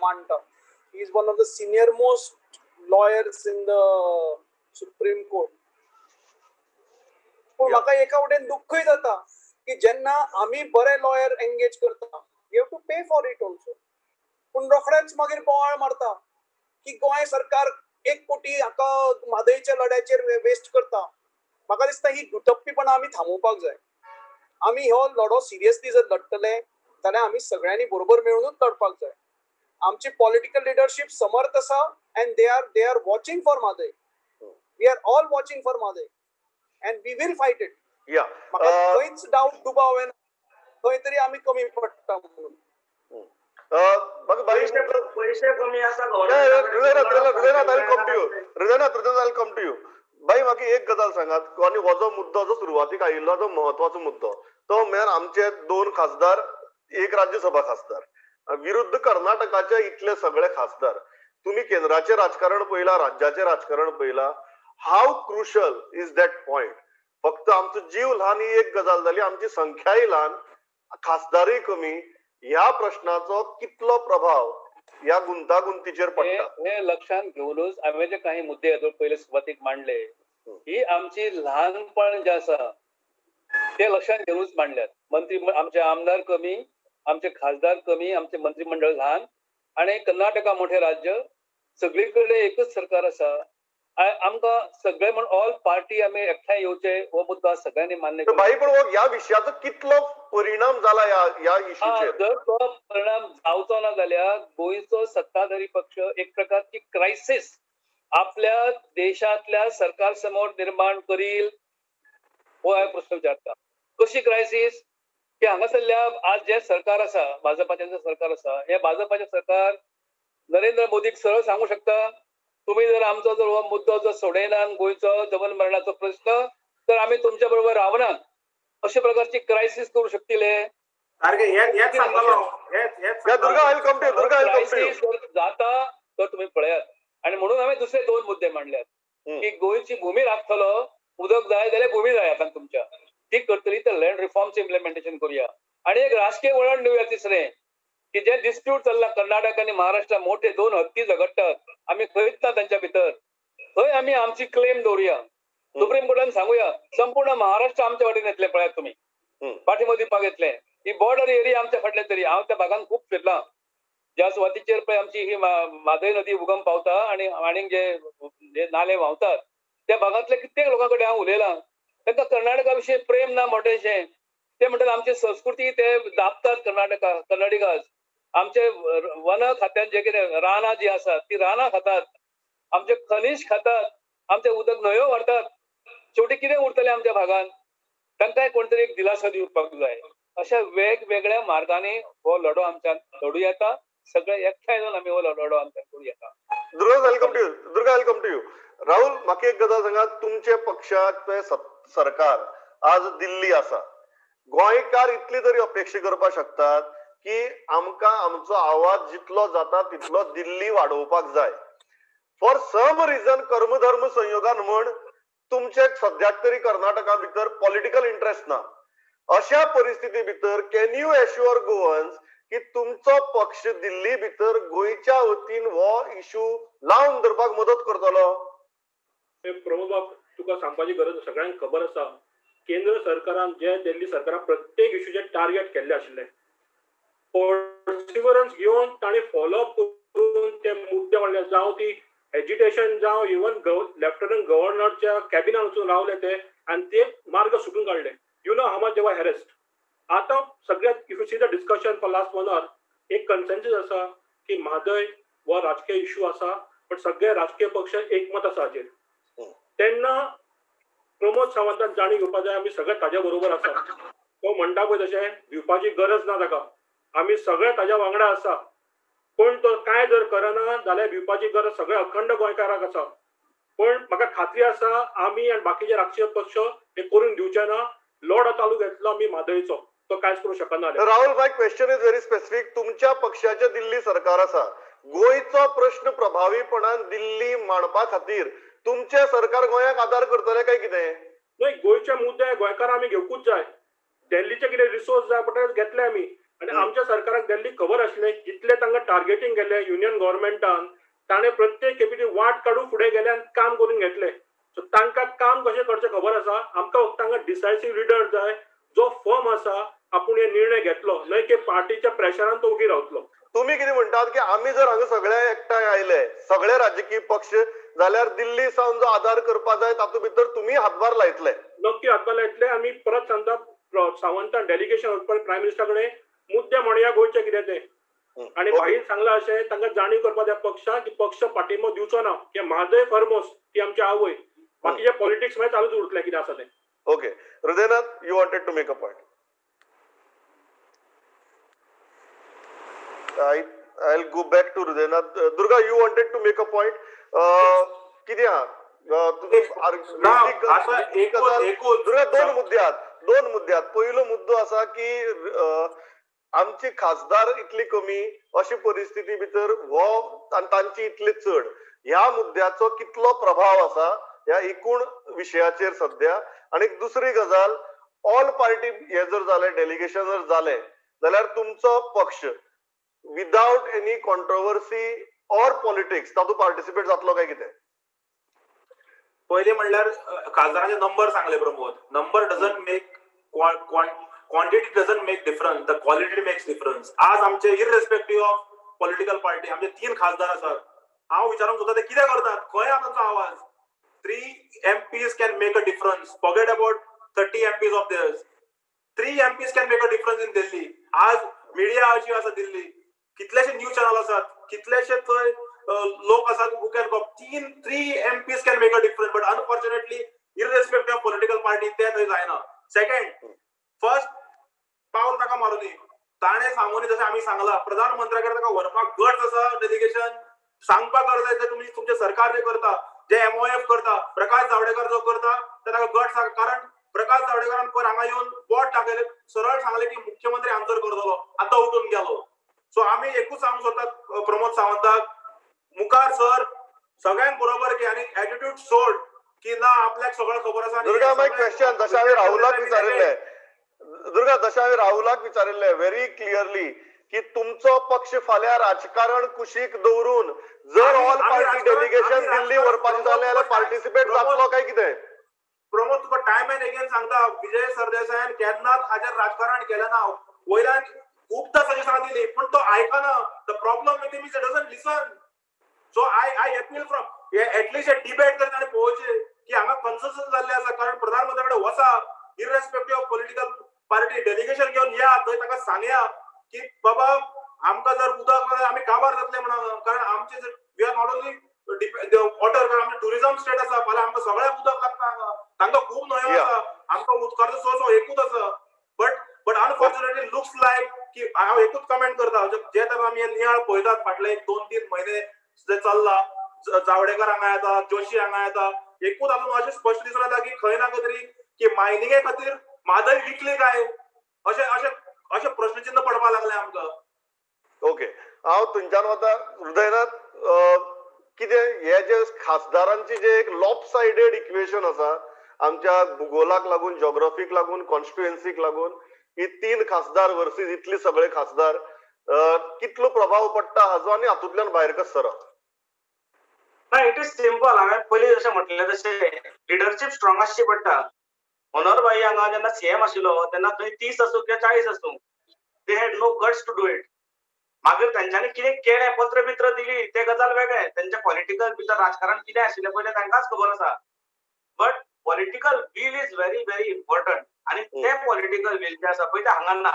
मांडटा. He is one of the senior most lawyers in the Supreme Court. पूण म्हाका एका वटेन दुख्खूय जाता की जेन्ना आमी बरे लॉयर एंगेज करता, you have to pay for it also. पूण रोखडेच मागीर बोवाळ मारता की गोंय सरकार 1 कोटी हाका म्हादयच्या लढ्याचेर वेस्ट करता. म्हाका दिसता ही दुटप्पीपणां आमी थांबोवपाक जाय. आमी हो लढो सिरियसली जर लढटले जाल्यार आमी सगळ्यांनी बरोबर मेळूनच लढपाक जाय. आमची पॉलिटिकल लिडरशीप समर्थ आसा and they are watching for Mhadei. We are all watching for Mhadei and we will fight it. म्हाका खंयच डावट दुबाव येना खंय तरी आमी कमी पडटा म्हणून. पयशे कमी आसा. बाई, म्हाका एक गजाल सांगात आनी हो जो मुद्दो जो सुरवातीक आयिल्लो जो म्हत्वाचो मुद्दो तो म्हळ्यार आमचे 2 खासदार, 1 राज्यसभा खासदार विरुद्ध कर्नाटकाचे इतले सगळे खासदार. तुम्ही केंद्राचे राजकारण पळयला, राज्याचे राजकारण पळयला, how crucial is that point? फक्त आमचो जीव ल्हान ही एक गजाल जाली, आमची संख्याय ल्हान, खासदारूय कमी, ह्या प्रश्नाचो कितलो प्रभाव ह्या गुंतागुंतीचेर पडटा हे लक्षात घेवनूच हांवें जे काही मुद्दे पयले सुरवातीक मांडले, ही आमची ल्हानपण जे आसा ते लक्षात घेवनूच मांडल्यात. मंत्री आमचे आमदार कमी, आमचे खासदार कमी, आमचे मंत्रिमंडळ ल्हान आणि कर्नाटका मोठे राज्य, सगळी कडेन एकच सरकार आसा. आमकां सगळे म्हण ऑल पार्टी आमी एकठांय येवचे हो मुद्दो सगळ्यांनी मान्य. भाई, पण ह्या विशयाचो कितलो परिणाम जाला ह्या इश्यूचेर? जर तो परिणाम जावचो ना जाल्यार गोंयचो सत्ताधारी पक्ष एक प्रकारची क्रायसिस आपल्या देशांतल्या सरकार समोर निर्माण करील हो हांवें प्रश्न विचारता. कशी क्रायसिस? की हांगासरल्या आज जे सरकार आसा, भाजपाचें सरकार आसा, हे भाजपाचें सरकार नरेंद्र मोदीक सरळ सांगू शकता, तुम्ही जर आमचो जर हो मुद्दो जर सोडयना गोंयचो जमन मरणाचो प्रश्न तर आमी तुमच्या बरोबर रावना, अशे प्रकारची क्रायसिस करू शकतले. जाता तर तुम्ही पळयात. आणि म्हणून हांवें दुसरे 2 मुद्दे मांडल्यात की गोंयची भूमी राखतलो, उदक जाय जाल्यार भूमी जाय आतां तुमच्या, ती करतली तर लँड रिफॉर्मचे इम्प्लिमेंटेशन करूया आणि एक राजकीय वळण दिवया. तिसरें की जे डिस्प्यूट चल्ला कर्नाटक आनी महाराष्ट्र, मोठे 2 हत्ती झगडटात, आमी खंयच ना तांच्या भितर, थंय आमी आमची क्लेम दवरुया. सुप्रीम कोर्टान सांगूया संपूर्ण महाराष्ट्र आमच्या वाटेन येतले, पळयात तुमी पाठिंबो दिवपाक येतले. ही बॉर्डर एरिया आमच्या फाटले तरी हांव त्या भागान खूब फिरलां, ज्या सुवातीचेर पळय आमची ही म्हादय नदी उगम पावता आनी आनीक जे नाले व्हांवतात त्या भागांतल्या कित्येक लोकां कडेन हांव उलयलां. तांकां कर्नाटका विशीं प्रेम ना मोठेशें, ते म्हणटात आमची संस्कृती ते दाबतात कर्नाटका, कर्नाटिकास. आमचे वन खात्यान जे कितें रानां जी आसात ती रानां खातात, आमचे खनिज खातात, आमचे उदक न्हंयो व्हरतात, शेवटी कितें उरतलें आमच्या भागान? तांकांय कोण तरी एक दिलासो दिवपाक जाय. अशा वेगवेगळ्या मार्गांनी हो लढो आमच्यान लढू येता, सगळे एकठांय जावन आमी हो लढो आमच्यान करूं येता. Durga, welcome to you. Durga, welcome to you. Rahul, म्हाका एक गजाल सांगा, तुमचे पक्षाचे सरकार आज दिल्ली आसा, गोंयकार इतली तरी अपेक्षा करपाक शकतात की आमकां आमचो आवाज जितलो जाता तितलो दिल्ली वाडोवपाक जाय. फॉर सम रिजन कर्मधर्म संयोगान म्हण तुमचे सद्याक तरी कर्नाटका भितर पॉलिटिकल इंट्रस्ट ना. अशा परिस्थिती भितर can you assure Goans की तुमचो पक्ष दिल्ली भितर गोंयच्या वतीन हो इशू लावन धरपाक मदत करतलो? प्रमोद, तुका सांगपाची गरज सगळ्यांक खबर आसा, केंद्र सरकारान जे दिल्ली सरकारान प्रत्येक इशूचे टार्गेट केल्ले आशिल्ले, पर्सिवरन्स घेवन ताणें फॉलोअप करून ते मुद्दे मांडले, जावं ती एजिटेशन जावं इवन लेफ्टनंट गव्हर्नरच्या कॅबिनान वचून रावले ते आनी ते मार्ग सुटून काडले. You know how much they were harassed. आतां सगळ्यात if you see the discussion for last 1 hour, एक कन्सेन्सस आसा की म्हादय हो राजकीय इश्यू आसा, पण सगळे राजकीय पक्ष एकमत आसा हाचेर. तेन्ना प्रमोद सावंतान जाणीव घेवपा जाय आमी सगळे ताज्या बरोबर आसा. तो म्हणटा पळय तशें भिवपाची गरज ना ताका, आमी सगळे ताज्या वांगडा आसा. पूण तो कांय जर करना जाल्यार भिवपाची गरज सगळे अखंड गोंयकाराक आसा. पण म्हाका खात्री आसा आमी आनी बाकीचे राजकीय पक्ष हे करून दिवचे ना. लढो चालू घेतलो आमी म्हादयचो, तो कांयच करूं शकना. राहुल भाई, क्वेश्चन is very specific. तुमच्या पक्षाचे दिल्ली सरकार आसा, गोंयचो प्रश्न प्रभावीपणान दिल्ली मांडपा खातीर तुमचे सरकार गोंयाक आदार करतले काय कितें? न्हय, गोंयचे मुद्दे गोंयकार आमी घेवकूच जाय. दिल्लीचे कितें रिसोर्स जाय पडटा घेतले आमी. आनी आमच्या सरकाराक दिल्ली खबर आशिल्लें जितलें तांकां टार्गेटींग केलें युनियन गव्हर्मेंटान, ताणें प्रत्येक खेपी वाट काडून फुडें गेले आनी काम करून घेतलें. सो तांकां काम कशें करचें खबर आसा. आमकां फक्त तांकां डिसायसीव लिडर जाय जो फर्म आसा, आपूण हे निर्णय घेतलो, न्हय की पार्टीच्या प्रेशरान तो उगी रावतलो. तुम्ही कितें म्हणटात की आमी जर हांगा सगळे एकठांय आयले, सगळे राजकीय पक्ष, जाल्यार दिल्ली सावन जो आदार करपा जाय तातूंत भितर तुमी हातभार लायतले? नक्की हातभार लायतले. आमी परत सांगता, सावंतान डेलिगेशन वचपाक प्रायम मिनिस्टरा कडेन मुद्दे म्हणया गोंयचे कितें ते. आनी भाईन सांगलां अशें तांकां जाणीव करपा जाय पक्षाक की पक्ष पाठिंबो दिवचो ना, की म्हादय फॉरमोस्ट ती आमची आवय, बाकीचे पॉलिटिक्स मागीर चालूच उरतलें कितें आसा तें. Okay Hridaynath, you wanted to make a point. I'll go back to Hridaynath. Durga, you wanted to make a point. कितें आहा दुर्गा? दोन मुद्दे आहात, दोन मुद्दे आहात. पयलो मुद्दो आसा की आमची खासदार इतली कमी अशी परिस्थिती भितर हो आनी तांची इतली चड, ह्या मुद्द्याचो कितलो प्रभाव आसा ह्या एकूण विशयाचेर सद्या. आनी दुसरी गजाल, ऑल पार्टी हे जर जालें, डेलिगेशन जर जालें जाल्यार तुमचो पक्ष without any controversy or politics तातूंत पार्टिसिपेट जातलो काय कितें? पयलीं म्हणल्यार खासदारांचे नंबर सांगले Pramod. Number doesn't make, quantity doesn't make difference, the quality makes difference. आज आमचे इररेस्पेक्टीव ऑफ पॉलिटिकल पार्टी आमचे 3 खासदार आसात. हांव विचारूंक सोदता ते कितें करतात, खंय आसा तांचो आवाज? 3 MPs can make a difference. Forget about 30 MPs of theirs. 3 MPs can make a difference in Delhi. आज मिडिया अशी आसा दिल्ली, कितलेशे न्यूज चॅनल आसात, कितलेशे थंय लोक आसात who can go. 3 MPs can make a difference, but unfortunately irrespective of political party ते थंय जायना. सेकंड, फर्स्ट पावल ताका मारुनी, ताणें सांगूनी जशें आमी सांगलां प्रधानमंत्र्या कडेन ताका व्हरपाक गट्स आसा डेलिगेशन, सांगपाक गरज आसा तुमी तुमचें सरकार जें करता, जे MOF करता, प्रकाश जावडेकर जो करता ते ताका गट्स आसा. कारण प्रकाश जावडेकरान पयर हांगा येवन बोट दाखयलें, सरळ सांगलें की मुख्यमंत्री आन्सर करतलो आनी तो उठून गेलो. सो आमी एकूच सांगूंक सोदतात प्रमोद सावंताक, मुखार सर सगळ्यांक बरोबर घे आनी एटिट्यूड सोड की ना आपल्याक सगळें खबर आसा. दुर्गा, माय क्वेश्चन जशें हांवें राहुलाक विचारिल्लें, दुर्गा जशें हांवें राहुलाक विचारिल्लें व्हेरी क्लियरली की तुमचो पक्ष फाल्यां राजकारण कुशीक दवरून जर ऑल पार्टी डेलिगेशन दिल्ली व्हरपाचें जालें जाल्यार पार्टिसिपेट जातलो काय कितें? प्रमोद, तुका टायम एंड अगेन सांगता, विजय सरदेसायान केन्नाच हाजेर राजकारण केलें ना. वयल्यान खूबदां सजेशनां दिली पूण तो आयकना. The problem with him is he doesn't listen. So I appeal from at least debate तरी ताणें पळोवचें की हांगा कन्सेन्सस जाल्लें आसा. कारण प्रधानमंत्र्या कडेन वचा, irrespective of political party delegation घेवन या, थंय ताका सांगया की बाबा आमकां जर उदक ना आमी काबार जातले म्हणून. कारण आमचे जर we are not only water, कारण आमचे टुरिझम स्टेट आसा, फाल्यां आमकां सगळ्याक उदक लागता हांगा, तांकां खूब न्हंयो आसा, आमकां उदकाचो सोर्स एकूच आसा. बट अनफॉर्च्युनेटली लुक्स लायक की हांव एकूच कमेंट करता, जे तर आमी नियाळ पळयतात फाटले 2-3 म्हयने जे चल्ला, जावडेकर हांगा येता, जोशी हांगा येता, एकूच आजून अशें स्पश्ट दिसून येता की खंय ना खंय तरी की मायनिंगे खातीर म्हादय विकली काय, अशें अशें अशें प्रश्नचिन्ह पडपाक लागलें आमकां. ओके, हांव थंयच्यान वता हृदयनाथ. कितें हे जे खासदारांची जे एक लॉपसायडेड इक्वेशन आसा आमच्या भुगोलाक लागून, जॉग्राफीक लागून, कॉन्स्टिट्युएन्सीक लागून, ही 3 खासदार वर्सीस इतले सगळे खासदार, कितलो प्रभाव पडटा हाजो आनी हातूंतल्यान भायर कसो सरप? ना, it is simple. हांवें पयलीं जशें म्हटलें तशें लिडरशीप स्ट्रॉंग आसची पडटा. मनोहर भाई हांगा जेन्ना सीएम आशिल्लो तेन्ना थंय 30 आसूं किंवा 40 आसूं, they had no guts to do it. मागीर तेंच्यांनी कितें केलें, पत्र बित्र दिली ते गजाल वेगळें, तेंच्या पॉलिटिकल भितर राजकारण कितें आशिल्लें पयलें तांकांच खबर आसा. But political will is very very important. आनी ते पॉलिटिकल will जे आसा पळय ते हांगा ना.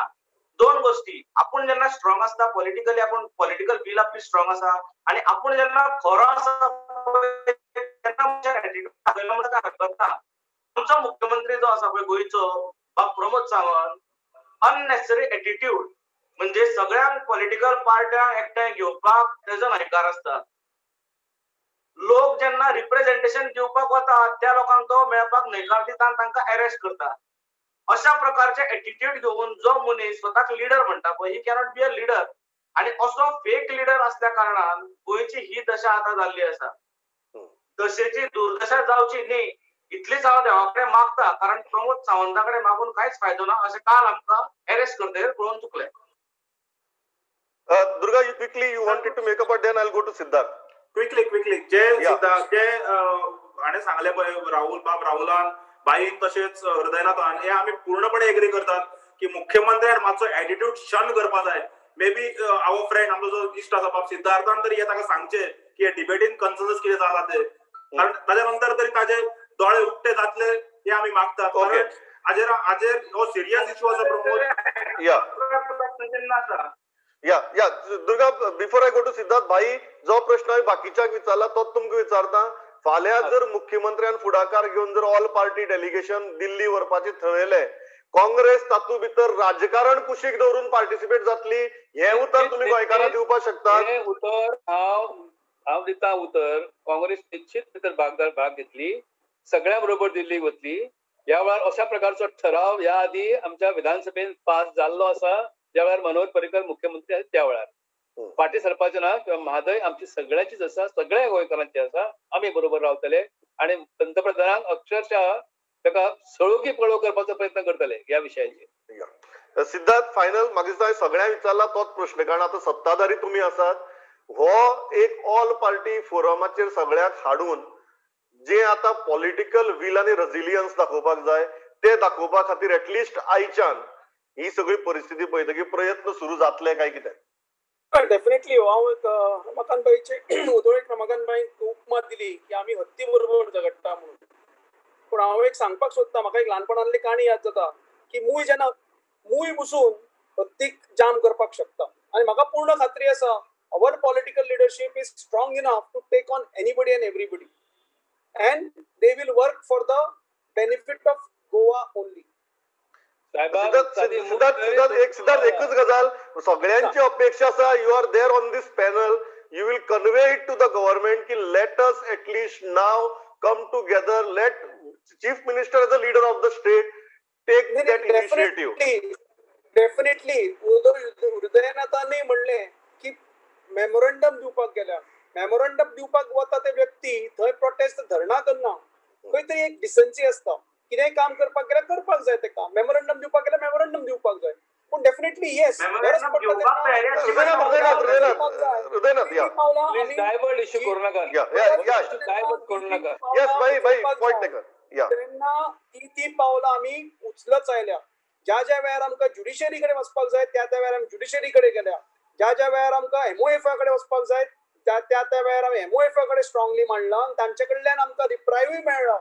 दोन गोष्टी, आपूण जेन्ना स्ट्रॉंग आसता पॉलिटिकली, आपूण पॉलिटिकल बील आपली स्ट्रॉंग आसा आनी आपूण जेन्ना खरो आसा तेन्ना एटिट्यूड दाखयलो म्हणल्यार हरकत ना. आमचो मुख्यमंत्री जो आसा पळय गोंयचो बाब प्रमोद सावंत, अननेसेसरी एटिट्यूड म्हणजे सगळ्यांक पॉलिटिकल पार्ट्यांक एकठांय घेवपाक तेजो न्हयकार आसता. लोक जेन्ना रिप्रेझेंटेशन दिवपाक वता त्या लोकांक तो मेळपाक न्हयकार दिता आनी तांकां अरेस्ट करता. अशा प्रकारचे एटिट्यूड घेवन जो मनीस स्वताक लिडर म्हणटा पळय, he cannot be a leader. आनी असो फेक लिडर असल्या कारणान गोंयची ही दशा आतां जाल्ली आसा. दशेची दुर्दशा जावची न्ही इतलीच हांव देवा कडेन मागता, कारण प्रमोद सावंता कडेन मागून कांयच फायदो ना अशें काल आमकां अरेस्ट करतकीर पळोवन चुकलें. Durga, you quickly you wanted to make up, then I will go to Siddharth. Quickly quickly जे सिद्धार्थ जे हाणें सांगलें पळय राहुल बाब, राहुलान बाईन तशेंच हृदयनाथान, हे आमी पूर्णपणे एग्री करतात की मुख्यमंत्र्यान मातसो एटिट्यूड शन करपा जाय. मे बी our friend आमचो जो इश्ट आसा बाब सिद्धार्थान तरी हे ताका सांगचें की हे डिबेटीन कन्सन्सस कितें जाला ते, कारण ताच्या नंतर तरी ताजे दोळे उक्ते जातले हे आमी मागतात. कारण हाजेर हाजेर हो सिरियस इश्यू आसा प्रमोद. या या या Durga, before I go to Siddharth भाई, जो प्रश्न हांवें बाकीच्यांक विचारला तोच तुमकां विचारता. फाल्यां जर मुख्यमंत्र्यान फुडाकार घेवन जर ऑल पार्टी डेलिगेशन दिल्ली व्हरपाचें थरयलें, काँग्रेस तातूंत भितर राजकारण कुशीक दवरून पार्टिसिपेट जातली हें उतर तुमी गोंयकारांक दिवपाक शकतात? हें उतर हांव दिता उतर, काँग्रेस निश्चित भितर भाग घेतली, सगळ्यां बरोबर दिल्ली वतली. ह्या वेळार अशा प्रकारचो ठराव ह्या आदी आमच्या विधानसभेन पास जाल्लो आसा, ज्या वेळार मनोहर पर्रीकर मुख्यमंत्री आसा त्या वेळार. फाटीं सरपाचें ना, किंवा म्हादय आमची सगळ्यांचीच आसा, सगळ्या गोंयकारांची आसा, आमी बरोबर रावतले आनी पंतप्रधानांक अक्षरशः ताका सळोकी पळोव करपाचो प्रयत्न करतले ह्या विशयाचेर. सिद्धार्थ, फायनल म्हाका दिसता हांवें सगळ्यांक विचारला तोच प्रश्न, कारण आतां सत्ताधारी तुमी आसात. हो एक ऑल पार्टी फोरमाचेर सगळ्यांक हाडून जे आतां पॉलिटिकल will आनी रेजिलियन्स दाखोवपाक जाय ते दाखोवपा खातीर एटलिस्ट आयच्यान ही सगळी परिस्थिती पळयतकीर प्रयत्न सुरू जातले काय कितें? डेफिनेटली. हांव एक रमाकांत उदो एक रमाकांत भाईन उपमा दिली की आमी हत्ती बरोबर झगडटा म्हणून, पूण हांव एक सांगपाक सोदता, म्हाका एक ल्हानपणांतली काणी याद जाता की मूय जेन्ना मूय बसून हत्तीक जाम करपाक शकता, आनी म्हाका पूर्ण खात्री आसा our political leadership is strong enough to take on anybody and everybody, and they will work for the benefit of Goa only. Siddharth, एकच गजाल सगळ्यांची अपेक्षा आसा, you are there on this panel, you will convey it to the government की let us at least now come together, let chief minister as a leader of the state take that initiative. Definitely. हृदयनाथांनी म्हणलें की मेमोरंडम दिवपाक गेल्या, मेमोरंडम दिवपाक वता ते व्यक्ती थंय प्रोटेस्ट धरणां करना, खंय तरी एक डिसन्सी आसता, कितेंय काम करपाक गेल्यार करपाक जाय ते काम, मेमोरंडम दिवपाक गेल्यार मेमोरंडम दिवपाक जाय. पूण डेफिनेटली येस, गरज पडटा तेन्ना ती पावलां आमी उचलत आयल्या. ज्या ज्या वेळार आमकां ज्युडिशरी कडेन वचपाक जाय त्या त्या वेळार आमी ज्युडिशरी कडेन गेल्या, ज्या ज्या वेळार आमकां एमओएफा कडेन वचपाक जाय त्या त्या त्या वेळार आमी एमओएफा कडेन स्ट्रॉंगली मांडलां आनी तांचे कडल्यान आमकां रिप्रायूय मेळ्ळा.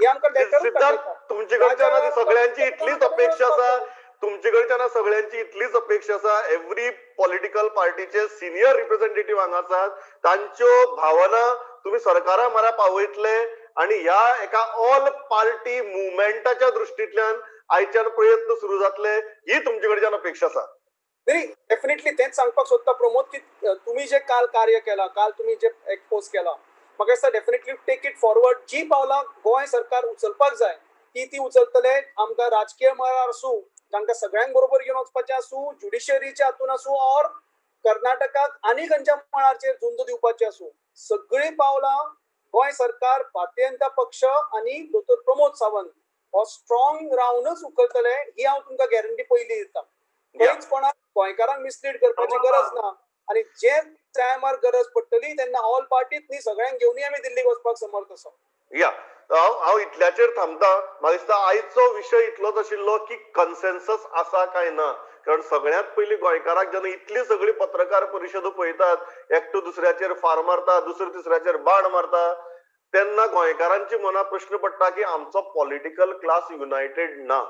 हे आमकां लेटरूच तुमचे कडच्यान सगळ्यांची इतलीच अपेक्षा आसा, तुमचे कडच्यान सगळ्यांची इतलीच अपेक्षा आसा, एवरी पॉलिटिकल पार्टीचे सिनियर रिप्रेझेंटेटिव्ह हांगा आसात, तांच्यो भावना तुमी सरकारा म्हऱ्या पावयतले आनी ह्या एका ऑल पार्टी मुवमेंटाच्या दृश्टींतल्यान आयच्यान प्रयत्न सुरू जातले ही तुमचे कडच्यान अपेक्षा आसा. नाही, डेफिनेटली तेच सांगपाक सोदता प्रमोद की तुमी जे काल कार्य केला, काल तुमी जे एक्सपोज केला, म्हाका दिसता डेफिनेटली टेक it forward. जी पावलां गोंय सरकार उचलपाक जाय ती ती उचलतले. आमकां राजकीय मळार आसूं, तांकां सगळ्यांक बरोबर घेवन वचपाचें आसूं, ज्युडिशरीच्या हातून आसूं, ऑर कर्नाटकाक आनी खंयच्या मळाचेर झुंज दिवपाचें आसूं, सगळीं पावलां गोंय सरकार, भारतीय जनता पक्ष आनी दोतोर प्रमोद सावंत हो स्ट्रॉंग रावनच उखलतले ही हांव तुमकां गॅरंटी पयली दिता. खंयच कोणाक गोंयकारांक मिसलीड करपाची गरज ना, आनी जे टायमार गरज पडटली तेन्ना ऑल पार्टीत न्ही सगळ्यांक घेवनूय आमी दिल्लीक वचपाक समर्थ आसा. या हांव इतल्याचेर थांबता. म्हाका दिसता आयचो विशय इतलोच आशिल्लो की कन्सेन्सस आसा काय ना, कारण सगळ्यांत पयलीं गोंयकारांक जेन्ना इतली सगळी पत्रकार परिशदो पळयतात, एकटो दुसऱ्याचेर फार मारता, दुसरो तिसऱ्याचेर बाण मारता, तेन्ना गोंयकारांची मनां प्रश्न पडटा की आमचो पॉलिटिकल क्लास युनायटेड ना,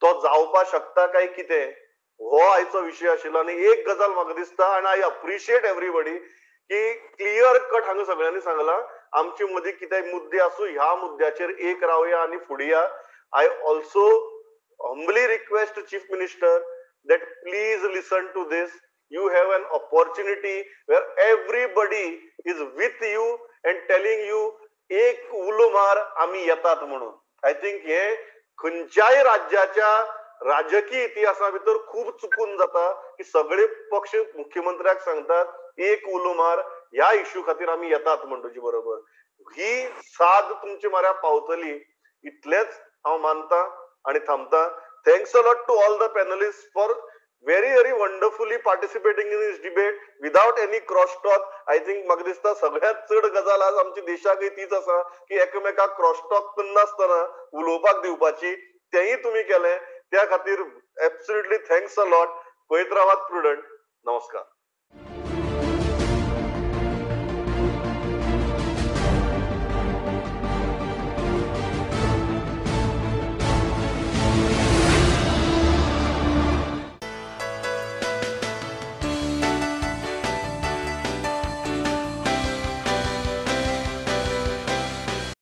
तो जावपा शकता काय कितें. हो आयचो विशय आशिल्लो. आनी एक गजाल म्हाका दिसता, आनी I appreciate everybody की क्लियर कट हांगा सगळ्यांनी सांगला, आमचे मदीं कितेंय मुद्दे आसूं, ह्या मुद्द्याचेर एक रावया आनी फुडें या. I also humbly request Chief Minister that please listen to this. You have an opportunity where everybody is with you and telling you एक उलो मार आमी येतात म्हणून. I think हे खंयच्याय राज्याच्या राजकीय इतिहासा भितर खूब चुकून जाता की सगळे पक्ष मुख्यमंत्र्याक सांगतात एक उलो मार, ह्या इश्यू खातीर आमी येतात म्हण तुजे बरोबर. ही साद तुमचे माऱ्या पावतली इतलेंच हांव मानता आनी थांबता. Thanks a lot to all the panelist for very very wonderfully participating in this debate without any cross talk. I think म्हाका दिसता सगळ्यांत चड गजाल आज आमच्या देशाकय तीच आसा की एकामेकाक क्रॉस टॉक करनासतना उलोवपाक दिवपाची, तेंय तुमी केलें, त्या खातीर एब्सोल्युटली thanks a lot. पळयत रावात प्रुडंट. नमस्कार.